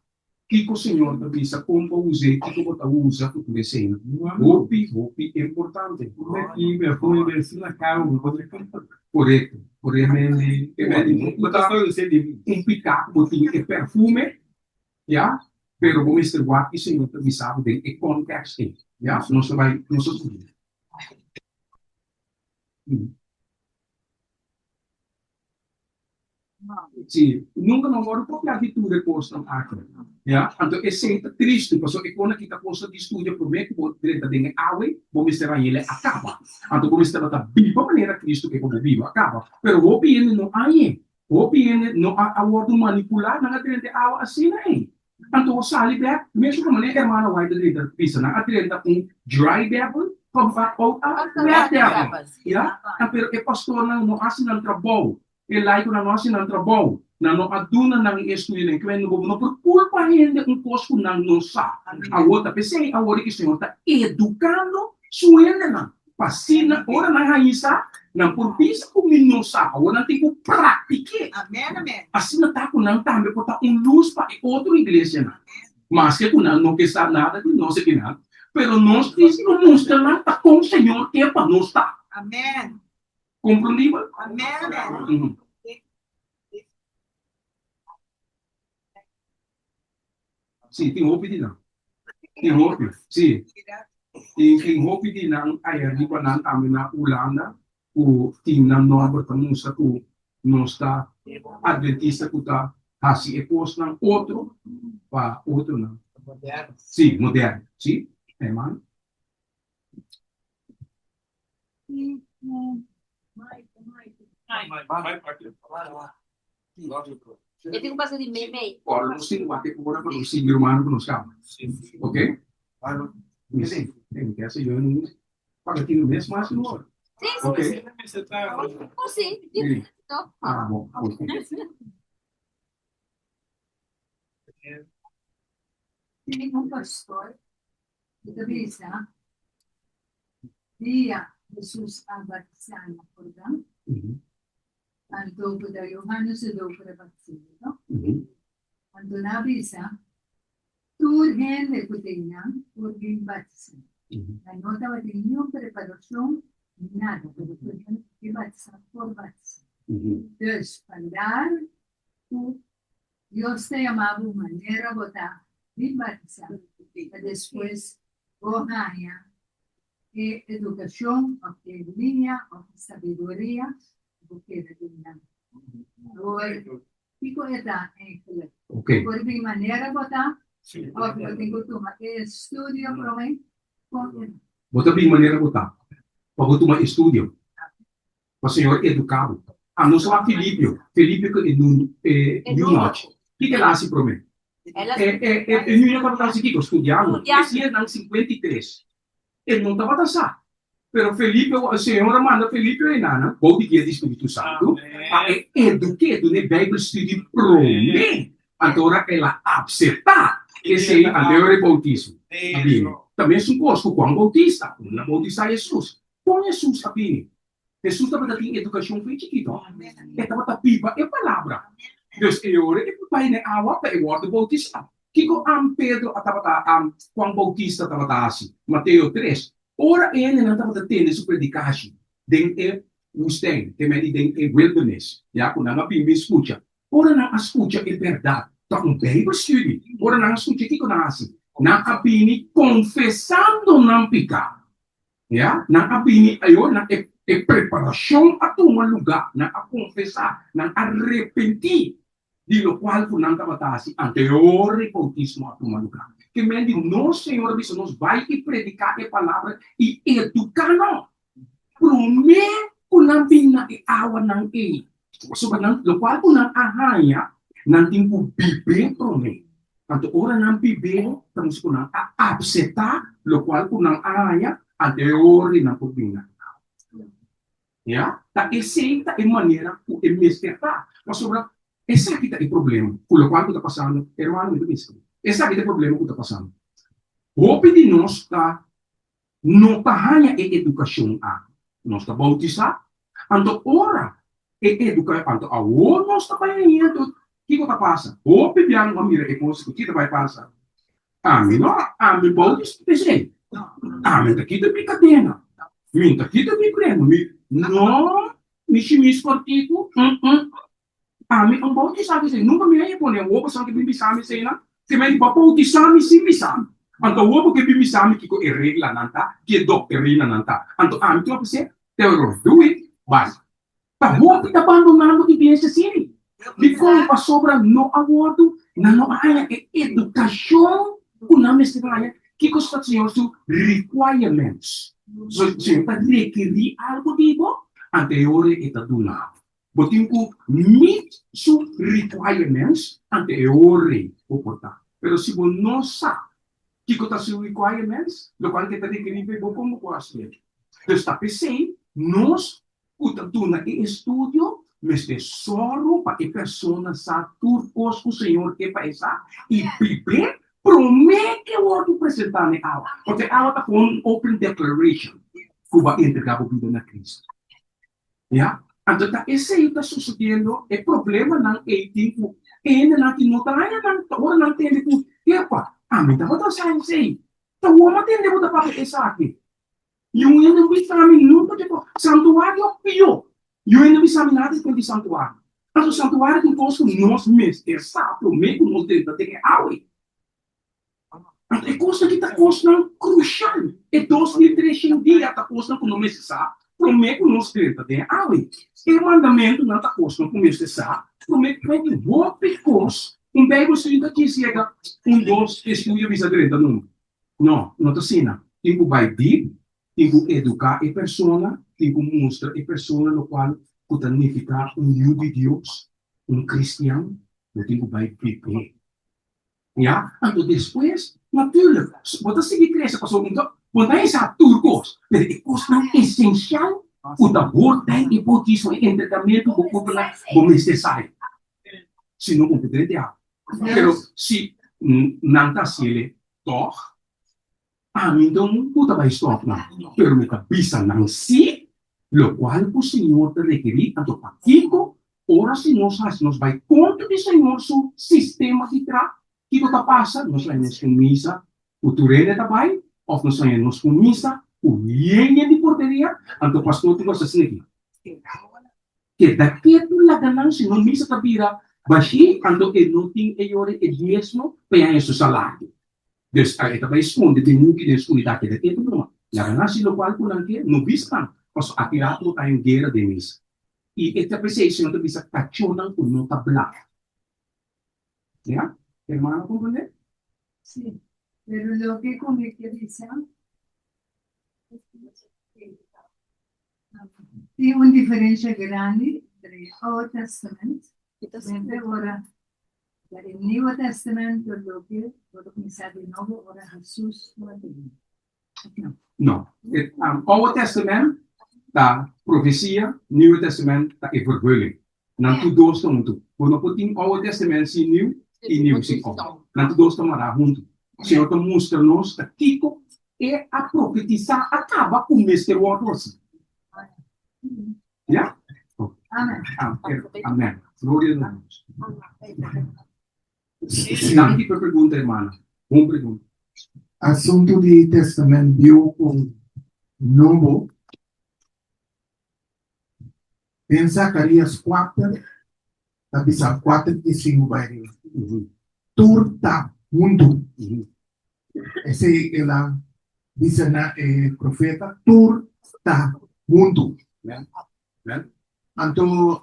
Kiko Señor ta bisa kon pa us'é, kiko bo ta usa ku tur esei. Hopi, hopi importante. Korekto, korekto. Bo ta un piká ku bo tin e perfume, ya, pero bo mester wak ki Señor ta bisa bo den e kòntèks ei, ya. Nos ta bai, nos ta studia. Sí, nunka no wòrdu papia di tur e kosnan aki. Ya, anto esei ta tristu, pasobra e kona kita kosnan di studia promé ku bo drenta den e awe, bo mester hañ'el a kaba. Anto bo mester tabata biba manera Kristu ke ku bo biba a kaba. Pero hopi hende no hañ'é. Hopi hende no a a wòrdu manipulá, nan a drenta e awa asina ei. Anto bo sali bèk, mesun ku manera hermana White a drenta bisa, nan a drenta un dry devil pa ba out a wet devil. Ya, pero e pastornan no hasi nan trabou. E laikonan no hasi nan trabou. Nan no a duna nan e estudionan. Ke men bo no por kulpa hende un kos ku nan no sa. Awor ta p'esei awor e Señor ta edukando su hendenan pa asina ora nan haña sa, nan por bisa ku mi no sa. Awor nan tin ku praktik'é. Asina ta ku nan tambe por ta un lus pa e otro iglesianan. Maske ku nan no ke sa nada di nos akinan, pero nos tin ku mustra nan ta kon Señor ke pa nos ta. Komprendibel? Sí, tin hopi di nan. Tin hopi, sí. Tin, tin hopi di nan aya riba nan tambe na Hulanda ku tin nan nòmber ta mustra ku nos ta adventista ku ta hasi e kosnan otro pa otronan. Sí, moderno, sí, hermano. E tin ku pasa di mei mei. Ora nos tin wak e ora pa nos sigui rumano ku nos kaba. Ok? Sí, mi ke hasi yo un pa ke tin mes mas un ora. Sí, sí, Ok. sí. Oh, sí, Sí. Ah, bon, ok. Tin un pastor ku ta bisa, Dia Hesus a batisá na Jordan, anto ku ta Johannes e doper a batis'é, no? Anto nan a bisa, Tur hende ku ta einan por bin batisá. Nan no tabatin niun preparashon, nada, pero tur hende ku ke batisá por batisá. Dus, vandaar ku Dios ta yama bo manera bo ta bin batisá, pa despues bo haña e edukashon òf e liña òf e sabiduria ku bo keda den nan. Awor, kiko e ta eigenlijk? Por bin manera bo ta òf bo tin ku tuma e estudio promé? Kon e ta? Bo ta bin manera bo ta pa bo tuma estudio. Pa Señor educa bo. A nos wak Filipio, Filipio cu e nun e eunuch. Kiko el a haci prome? E e e eunuch tabata haci kiko? Studiando. E siña nan 53. E no tabata sa. Pero Felipe, Señor a manda Felipe enanan, bou di guia di Spiritu Santu, pa e eduke, dun'e Bijbelstudie prome. Anto ora el a apseptá esei, anto e ora e boutismo a bini. Ta mesun kos ku Juan Boutista, un a boutisá Hesus. Kon Hesus a bini? Hesus tabata tin edukashon fen chikito. E tabata biba e palabra. Dus e ora e por bai na e awa pa e wòrdu boutisá. Kiko am Pedro a tabata am Juan Boutista tabata hasi? Mateo tres. Ora e hendenan tabata tende su predikashi den e woestijn, te medi den e wilderness, ya ku nan a bin bin skucha. Ora nan a skucha e bèrdat, ta un Bijbelstudie, ora nan a skucha kiko nan a hasi? Nan a bini konfesando nan piká. Ya, nan a bini ayo, nan e e preparashon a tuma lugá, nan a konfesá, nan a repentí di lokual ku nan tabata hasi anterior e boutismo a tuma lugá. Ke men di nos Señor a bisa nos bai i prediká e palabra i eduká nan promé ku nan bin na e awanan ei. Pasobra nan lokual ku nan a haña, nan tin ku bib'é promé. Anto ora nan bib'é, ta mustra ku nan a apseptá lokual ku nan a haña anterior di nan por bin na e awa. Ya, ta esei ta e manera ku e mester ta. Pasobra esaki ta e problema ku lokual ku ta pasando, hermano mi ta bisa, esaki ta e problema ku ta pasando. Hopi di nos ta no ta haña e edukashon aki. Nos ta boutisá, anto ora e eduka, anto awor nos ta bai haña, anto kiko ta pasa? Hopi bia no a mira e kos ku ki ta bai pasa. Ami no, ami boutis p'esei. Ami ta kita mi kadena, mi ta kita mi prenda, mi no, mi shimis kòrtiku, mm-mm. Ami un boutisá p'esei. Nunka mi a e pone awor pasobra ke bin bisa mi eseinan. Ke men di bo a boutisá mi sin bisa mi. Anto awor bo ke bin bisa mi kiko e reglanan ta, ki e doktrinanan ta. Anto ami tin ofresé, te oro, doei, bai. Ta hopi ta bandonando iglesia sini. Dikon? Pasobra no a wòrdu, nan no a haña e edukashon ku nan mester haña. Kiko ta Señor su requirements? So, Señor ta rekerí algu di bo, anto e ora e ta duna bo. Bo tin ku meet su requirements, anto e ora bo por ta. Pero si bo no sa kiko ta su requirements, lokual ke ta rekerí pa bo, kon bo por hasié? Dus ta p'esei nos ku ta duna e estudio mester sòru pa e persona sa tur kos ku Señor ke pa e sa i bib'é promé ke wòrdu presentá na e awa. Pasobra e awa ta komo un open declaration ku bo a entregá bo bida na Cristo. Ya? Anto ta esei ta sosodiendo, e problemanan ei tin ku e hendenan ki no ta haña nan, ta ora nan tende ku, Epa, ami tabata sa esei, ta wou a tende bo ta papia esaki. I un hende no bisa mi nunka di bo santuario pió. I un hende no bisa mi nada di santuario. Pasobra santuario ta un kos ku nos mester sa promé ku nos drenta den e awe. Anto e kosnan aki ta kosnan krushal. E 2300 dia ta kosnan ku nos mester sa promé ku nos drenta den e awe. E mandamentunan ta kosnan ku mester sa promé ku tin hopi kos. Un Beibel studio ta kis yega un dos estudio bisa drenta numa. No, no ta asina. Tin ku bai dip, tin ku eduká e persona, tin ku mustra e persona lokual ku ta nifiká un yu di Dios, un kristian, bo tin ku bai bib'é. Ya, anto despues, natuurlik, bo ta sigui krese pasobra bo ta bo ta hesa tur kos, pero e kosnan esensial ku ta hoort bij e boutismo, e entregamentu bo kurpo na, bo mester sa e. Si no, bo por drenta e awa. Pero si nan ta hasiel tòg, ami no ku ta bai stòp nan, pero mi ta bisa nan sí lokual ku Señor ta rekerí. Anto pakiko ora si nos hasi nos bai kontra di Señor su sistema di tra, kiko ta pasa? Nos haña nos ku misa ku tur hende ta bai òf nos haña nos ku misa ku yen yen di porkeria? Anto pastor tin ku hasi asina aki. Keda ketu laga nan si no misa ta bira bashí anto e no tin e yori e diesmo pa e haña su salario. Dus a e ta bai skonde den huki den skuridat keda ketu numa laga nan hasi lokual ku nan ke no bisa nan pasobra aki rato bo ta haña un guera den misa i e ta p'esei Señor ta bisa kachónan ku no ta blaf. Ya, hermano a komprendé? Sí, pero loke ku mi ke bisa. Tin un diferensha grandi entre e Oude Testament entre ora e Nieuwe Testament tur loke bo ta kuminsá di nobo ora Hesus tabata bini. No. E Oude Testament ta profesia, Nieuwe Testament ta e vervulling. Nan tur dos ta huntu. Bo no por tin Oude Testament sin Nieuw i Nieuw sin Oude. Nan tur dos ta mará huntu. Señor ta mustra nos ta kiko e a profetisá a kaba ku mester wòrdu hasi. Ya? Amen. Amen. Gloria na Dios. Danki pa e pregunta, hermana. Bon pregunta. Asuntu di Testament Bieu ku. Nobo, den Zacarías kuater ta bisa kuater i sinku bai riba. Tur ta huntu. Esei el a bisa na e profeta, tur ta huntu. Anto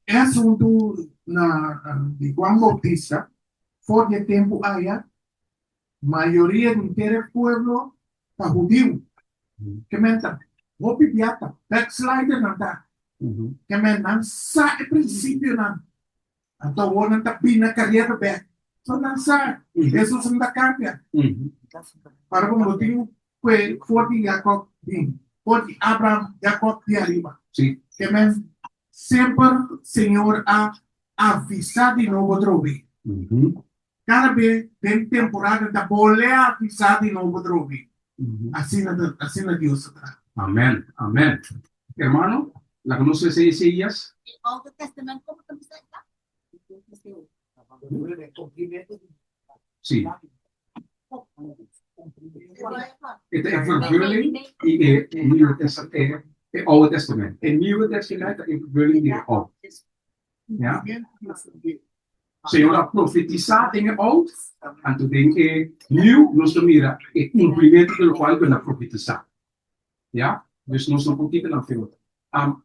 e asuntu na di Juan Bautista, for di e tempu aya, Mayoria di henter e pueblo ta hudiu. Ke men ta hopi bia ta backslidernan ta. Ke men nan sa e prinsipionan. Anto awor nan ta bini na kariera bek. So nan sa Hesus no ta kambia. Para bo no tin kue for di Jakob bin, for di Abraham, Jakob di ariba. Ke men semper Señor a avisa di nobo atrobe. Kada be den temporada ta bolé avisá di nobo drobi. Asina ta, asina Dios ta traha. Amen, amen. Hermano, laga nos lesa Isaías. E Oude Testament como ta bisa esta? Sí. E ta e vervulling di e Nieuwe Testament, e Oude Testament. E Nieuwe Testament ta e vervulling di e Oude. Ya. Señor a profetisá den e Oud, anto den e Nieuw nos ta mira e kumplimentu di lokual ku el a profetisá. Ya. Dus nos no por kita nan fe otro. Am,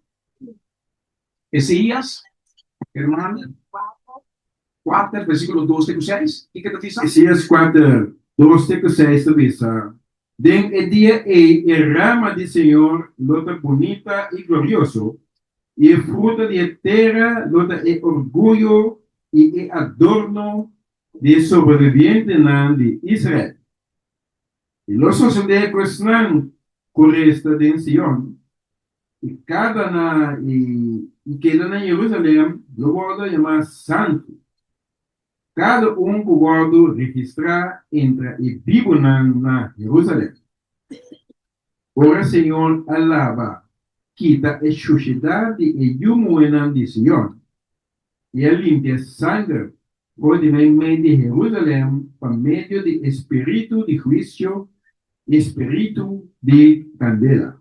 Eseías, hermano, kuater, versíkulo dos te ku seis, kiko ta bisa? Eseías kuater, dos te ku seis ta bisa, Den e dia ei e rama di Señor lo ta bunita i glorioso, i e fruta di e tera lo ta e orguyo i e adorno di e sobrevivientenan di Israel. I lo sosodé ku esnan ku resta den Sion, i kada na i keda na Jerusalèm lo wòrdu yamá santu. Kada un ku wòrdu registrá entra e bibunan na Jerusalèm. Ora Señor a laba kita e shushedat di e yu muhénan di Sion, i a limpia sanger for di meimei di Jerusalèm pa medio di e spiritu di huisio i e spiritu di kandela.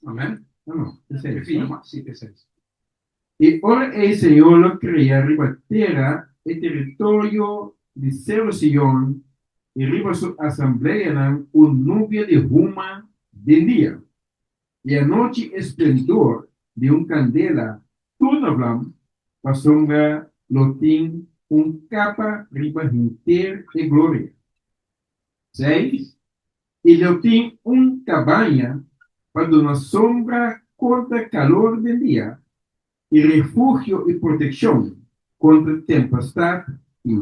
Amèn. No, esei. E fin nomás, sí, esei. E ora ei Señor lo krea riba tera e teritorio di Seru Sion i riba su asambleanan un nubia di huma den dia, i anochi e splendor di un kandela tur na vlam, pasobra lo tin un kapa riba henter e gloria. Seis, i lo tin un kabaña pa duna sombra kontra kalor den dia, i refugio i protekshon kontra tempestat i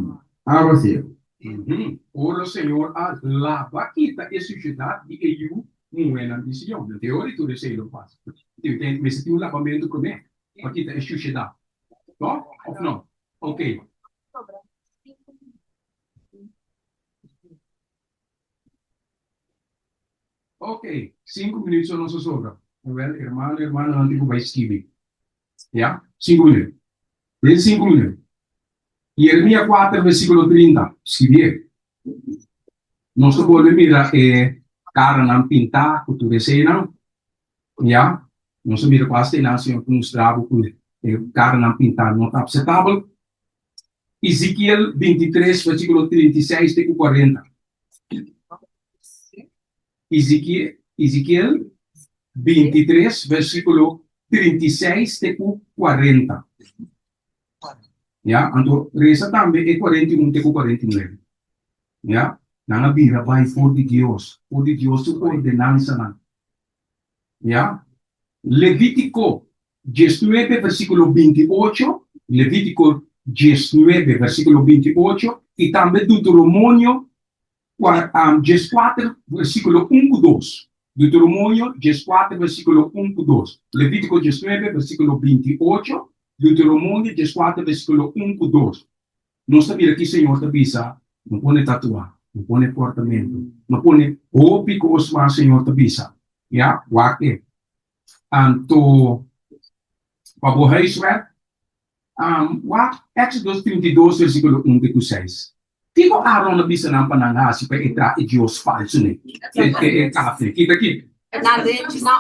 awaseru. Ora Señor a laba kita e sushedat di e yu muhénan di Sion. Den teoria tur esei lo pasa. Tin mester tin un labamentu promé pa kita e sushedat. Tòg òf no? Oke. Ok, sinku minuut so nos a sobra. Awel, hermano, hermananan tin ku bai skibi. Ya, sinku minuut. Den sinku minuut. Jeremia kuater versíkulo trinta, skibié. Nos ta bolbe mira e karanan pintá ku tur eseinan. Ya, nos a mira ku asta einan Señor ta mustra bo ku e karanan pintá no ta apseptabel. Ezekiel 23, versíkulo 36 te ku 40. Ezekiel, Ezekiel 23, versíkulo 36 te ku 40. Ya, anto resa tambe e 41 te ku 49. Ya, nan a bira bai for di Dios, for di Dios su ordenansanan. Ya, Levítiko diesnuebe versíkulo 28, Levítiko 19 versíkulo 28 i tambe Deuteronomio 14 versíkulo 1 ku 2. Deuteronomio 14 versíkulo 1 ku 2. Levítiko 19 versíkulo 28, Deuteronomio 14 versíkulo 1 ku 2. Nos ta mira ki Señor ta bisa, no pone tatuá, no pone kortamentu, no pone hopi kos mas Señor ta bisa. Ya, wak e. Anto, pa bo huiswerk, wak Éxodo 32 versíkulo 1 te ku 6. Kiko Aaron a bisa nan pa nan hasi pa e traha e dios falsu ne? E kaf ne. Kita aki.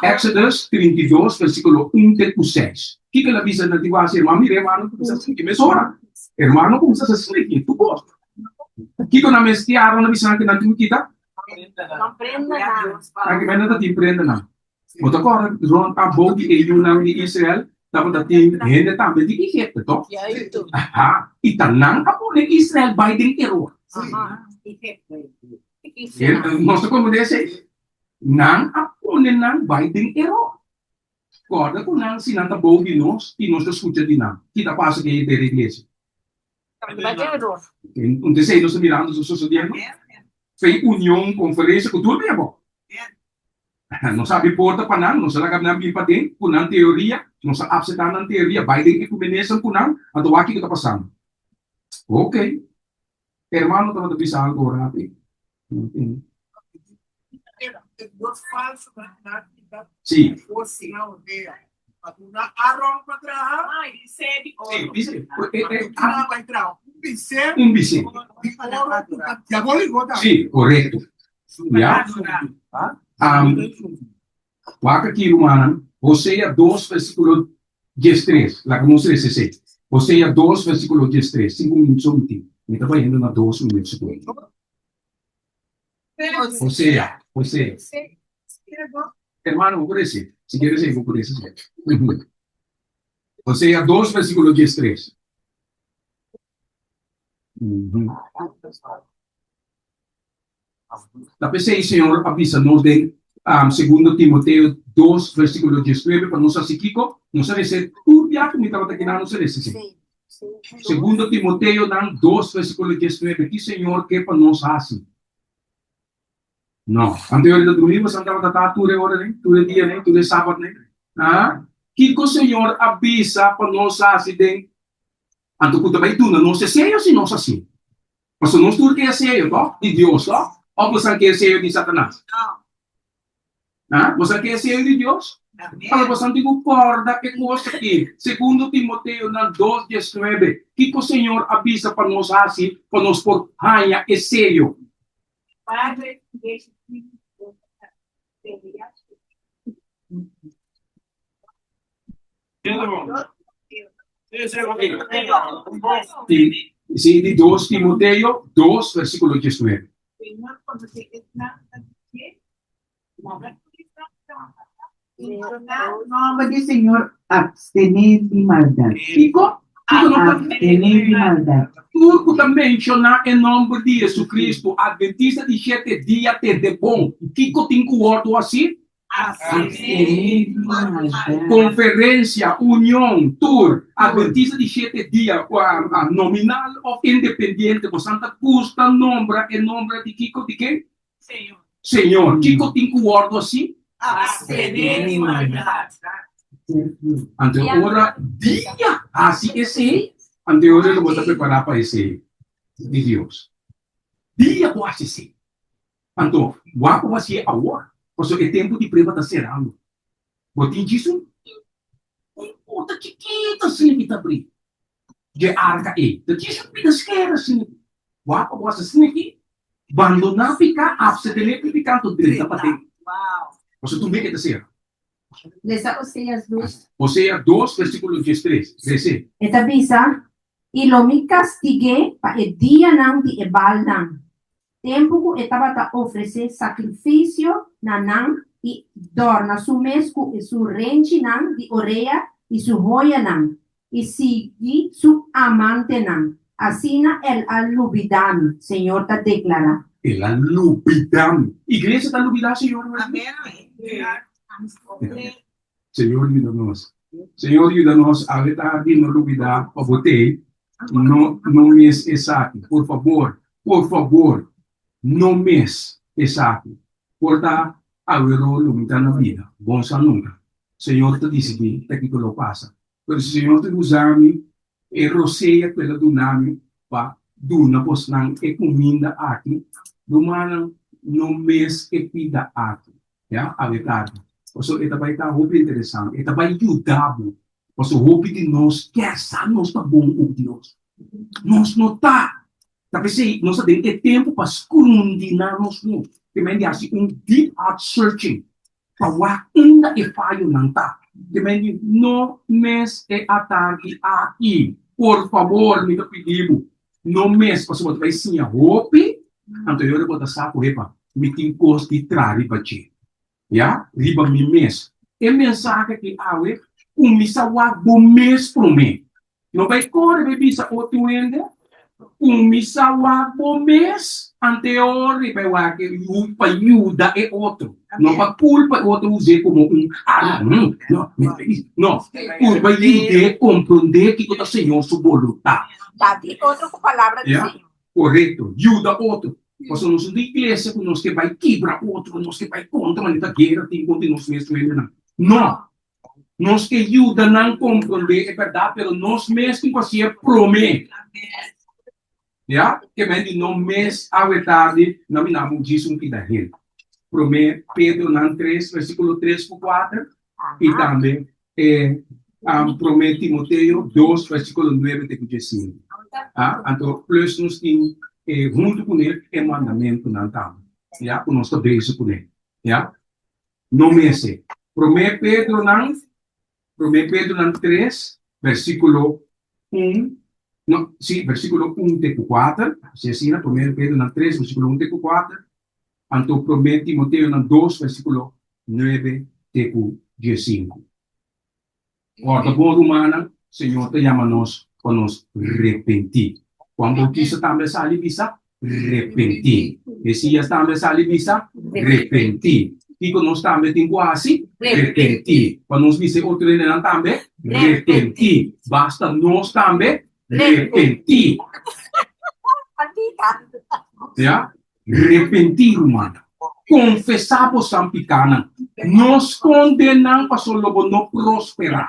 Exodus 32 versikulo 1 te ku 6. Kiko el a bisa nan tin ku hasi? Hermano, mira hermano kuminsá sinti mesora. Hermano kuminsá sa sinti tur kos. Kiko nan mester Aaron a bisa nan ku nan tin ku kita? Nan ki mester ta tin prenda nan. Bo ta kòrda rònt abou di e yunan di Israel tabata tin hende tambe di Egipto, tòg? Aha, i ta nan a pone Israel bai den eror. Nos ta komprendé esei? Nan a pone nan bai den eror. Kòrda ku nan si nan ta bou di nos i nos ta skucha di nan. Ki ta pasa ku e henter iglesia? Entonces nos ta mirando su sosodiendo. Fe union, conferencia cu tur bia bo. Nos a abri porta pa nan, nos a laga nan bin paden cu nan teoria, nos a acepta nan teoria, bay den ecumenism cu nan, anto wak kico ta pasando. Ok. Hermano tabata bisa algo rapi. Sí. Un bisé. Sí, korekto. Ya. Wak aki, rumannan, Hosea 2, versíkulo 13. Laga nos lesa esei. Hosea 2, versíkulo 13. Sinku minüt so mi tin. Mi ta bayendo na dos minüt segun. Hosea, Hosea. Hermano, bo por ese. Si quieres ese, bo por ese. Hosea 2, versículo 13. Ta p'esei Señor a bisa nos den Segundo Timoteo 2, versículo 19, pa nos hasi kiko? Nos a rese tur bia ku mi tabata kina, nos a rese si. Segundo Timoteonan 2, versículo 19, ki Señor ke pa nos hasi? No. Anto yori ta drumi boso tabata ta tur e ora nei, tur e dia nei, tur e sabat nei? Ah? Kiko Señor a bisa pa nos hasi den Anto ku ta bai duna nos e seyo si nos hasi? Pasobra nos tur ke e seyo, to? Di Dios, to? Of boso ke e seyo di Satanas? Ah? Boso ke e seyo di Dios? Ora boso tin ku kòrda e kos aki, Segundo Timoteonan dos diesnuebe, kiko Señor a bisa pa nos hasi pa nos por haña e seyo? Sí, di 2 Timoteo 2, versículo 19. Nomber di Señor abstené di maldad. Kiko? Kiko no ta Abstené di maldad. Tur ku ta menshoná e nòmber di JesuCristu, Adventista di Shete Dia tende bon. Kiko tin ku wòrdu hasí? Abstené di maldad. Konferensia, union, tur, Adventista di Shete Dia, nominal òf independiente, bosan ta gusta nombra e nomber di kiko? Di ken? Señor. Kiko tin ku wòrdu hasí? Abstené di maldad. Anto ora dia hasi esei, anto ora lo bo ta prepará pa esei di Dios. Dia bo hasi esei. Anto, wak bo hasié awor, pasobra e tempu di prueba ta serando. Bo tin djis un un porta chikito asina ki ta abrí dje arka ei. Ta djis un pida skera asina. Wak pa bo hasi asina aki, bandoná piká, apsetené ku piká, anto drenta paden. Pasobra tur bes e ta sera. Lesa Oseas 2. Oseas 2, versíkulo 13. Lese. E ta bisa, I lo mi kastig'é pa e dianan di e Baalnan, Tempu ku e tabata ofresé sakrifisio na nan i dòrna su mes ku su renchinan di orea i su hoyanan, i sigui su amantenan, asina el a lubidá mi, Señor ta deklará. El a lubidá mi. Iglesia ta lubidá Señor hoy? Señor yuda nos. Señor yuda nos awe tardi no lubida pa bo tei no no mis esaki por fabor por fabor no mis esaki por ta awero lo mi ta na bida bon sa nunca Señor ta dicidi ta kico lo pasa pero si Señor ta usa mi e rosea cu el a duna mi pa duna bosnan e cuminda aki rumannan no mis e pida aki. Ya, awe tardi. Pasobra e ta bai ta hopi interesante. E ta bai yuda bo. Pasobra hopi di nos kier sa nos ta bon ku Dios. Nos no ta. Ta p'esei nos ta den e tempu pa skrundiná nos mes, te men di hasi un deep heart searching pa wak unda e fayonan ta. Te men di no mes e atardi aki, por fabor mi ta pidi bo, no mes pasobra bo ta bai siña hopi, anto e ora bo ta sa ku hepa mi tin kos di traha riba dje. Ya, riba mi mes. E mensahe aki awe, kuminsá wak bo mes promé. No bai kore bai bisa otro hende, kuminsá wak bo mes anteor di bai wak e yu pa yuda e otro. No pa kulpa e otro us'é komo un arma. No, mi ta bai bisa. No, purba yud'é komprondé kiko ta Señor su boluntat. Bati otro ku palabra di Ya, Señor. korekto. Yuda otro. Pasobra nos no ta iglesia ku nos ke bai kibra otro, nos ke bai kontra manera ta guera tin kontra nos mes hendenan. No! Nos ke yuda nan komprondé e bèrdat, pero nos mes tin ku hasié promé. Ya? Ke men di no mes awe tardi na mina bo djis un pida hel. Promé Pedronan tres versíkulo tres ku kuater i tambe e Promé Timoteo dos versíkulo nuebe te ku diesinku. Ah, anto plus nos tin e huntu kuné e mandamentunan tambe, ya, ku nos ta bezig kuné, ya. No mester. Promé Pedronan, Promé Pedronan tres versíkulo un, no, sí, versíkulo un te ku kuater, así asina, Promé Pedronan tres versíkulo un te ku kuater, Anto Promé Timoteonan dos versíkulo nuebe te ku diesinku. Kòrda bon rumannan, Señor ta yama nos pa nos repentí. Juan Boutista tambe a sali bisa, Repentí. Mesías tambe a sali bisa, Repentí. Kiko nos tambe tin ku hasi? Repentí. Pa nos bisa e otro hendenan tambe, Repentí. Basta nos tambe repentí. Ya? Repentí, rumannan. Konfesá bosan pikánan. No skonde nan pasobra lo bo no prosperá.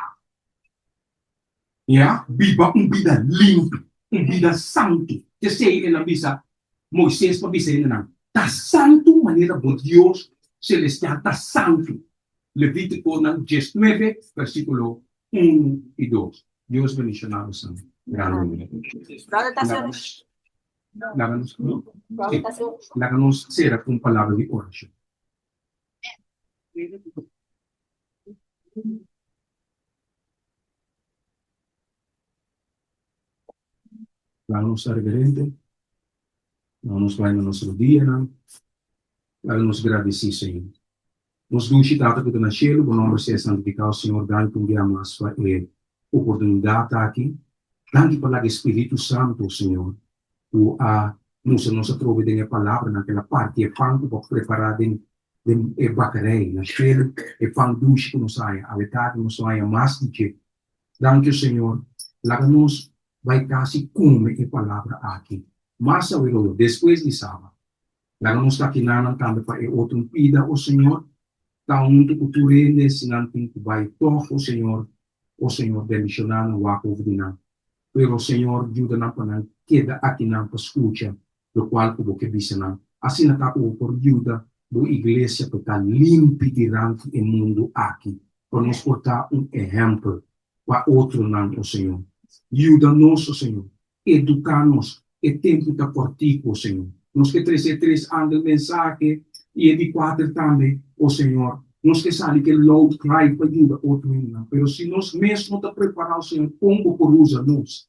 Ya, biba un bida limpi, un bida santu. P'esei el a bisa Moises pa bisa hendenan, Ta santu manera bo Dios selestial ta santu. Levítikonan diesnuebe, versíkulo unu i dos. Dios bendishoná bosan grandemente. Laga nos, sí, laga nos sera ku un palabra di orashon. Laga nos ta reverente, laga nos bai na nos rodianan, laga nos gradisí Señor. Nos dushi Tata ku ta na shelu, bo nòmber sea santifikau, Señor, danki un bia mas pa e oportunidat aki. Danki pa laga e Spiritu Santu, Señor, ku a mustra nos atrobe den e palabranan ku el a parti e pan ku bo a prepará den den e bakerij na shelu, e pan dushi ku nos haña. Awe tardi nos lo haña mas di dje. Danki, Señor. Laga nos bai kas i kome e palabra aki. Mas awe despues di Sabat. Laga nos ta kinanan tambe pa e otro un pida, o Señor, ta huntu ku tur hende si nan tin ku bai tòg, o Señor, o Señor, bendishoná nan, wak over di nan. Pero, Señor, yuda nan pa nan keda akinan pa skucha lokual ku Bo ke bisa nan. Asina ta ku Bo por yuda Bo iglesia pa ta limpi diranti e mundu aki, pa nos por ta un ehèmpel pa otronan, o Señor. Yuda nos, o Señor, Eduká nos. E tempu ta kòrtiku, o Señor. Nos ke trese e tres angel mensahe i e di kuater tambe, o Señor. Nos ke sali ku e loud cry pa yuda otro hendenan. Pero si nos mes no ta prepará, o Señor, kon bo por usa nos?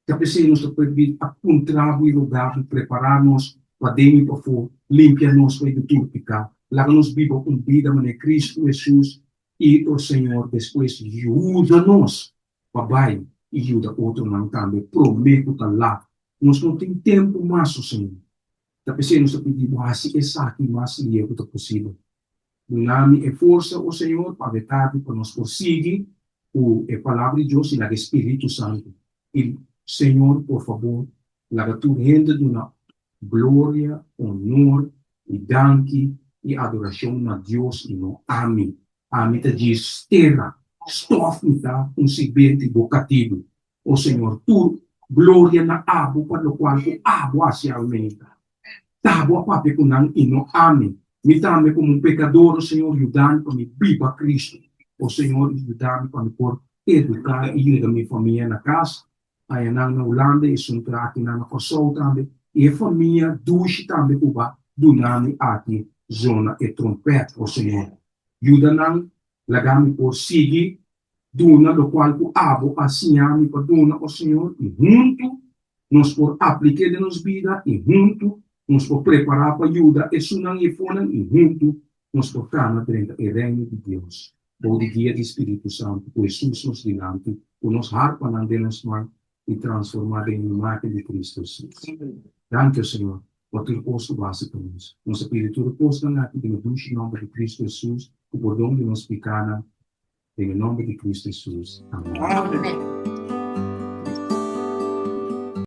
Ta p'esei nos ta pidi a puntra bo i roga bo prepará nos paden i pafó, limpia nos for di tur piká. Laga nos biba un bida manera Kristu Hesus i, o Señor, despues yuda nos pa bai i yuda otronan tambe promé ku ta lat. Nos no tin tempu mas, o Señor. Ta p'esei nos ta pidi Bo hasi esaki mas lihe ku ta posibel. Duna mi e forsa, o Señor, pa awe tardi pa nos por sigui ku e Palabra di Dios i laga e Spiritu Santu. I, Señor, por fabor, laga tur hende duna gloria, honor i danki i adorashon na Dios i no ami. Ami ta djis tera, stof mi ta, un sirbente bo katibu. O Señor, tur gloria na abo pa lokual ku abo a hasi almenta. Ta bo a papia ku nan i no ami. Mi tambe komo un pekador, o Señor, yuda mi pa mi biba Kristu. O Señor, yuda mi pa mi por eduká i yuda mi famia na kas. Ayanan na Hulanda i esun ta akinan na Kòrsou tambe i e famia dushi tambe ku ba duna mi aki zona e trompèt, o Señor. Yuda nan laga mi por sigui duna lokual ku abo a siña mi pa duna, o Señor, i huntu nos por aplik'é den nos bida i huntu nos por prepará pa yuda esunnan i efonan i huntu nos por kana drenta e Reino di Dios bou di guia di Spiritu Santu ku Hesus nos dilanti, ku nos harpanan den nos man i transformá den imágen di Cristo Hesus. Danki, o Señor, pa tur kos ku bo hasi pa nos. Nos a pidi tur e kosnan aki den e dushi nòmber di Cristo Hesus, ku pordon di nos pikánan, den e nòmber di Cristo Hesus. Amèn. Amèn.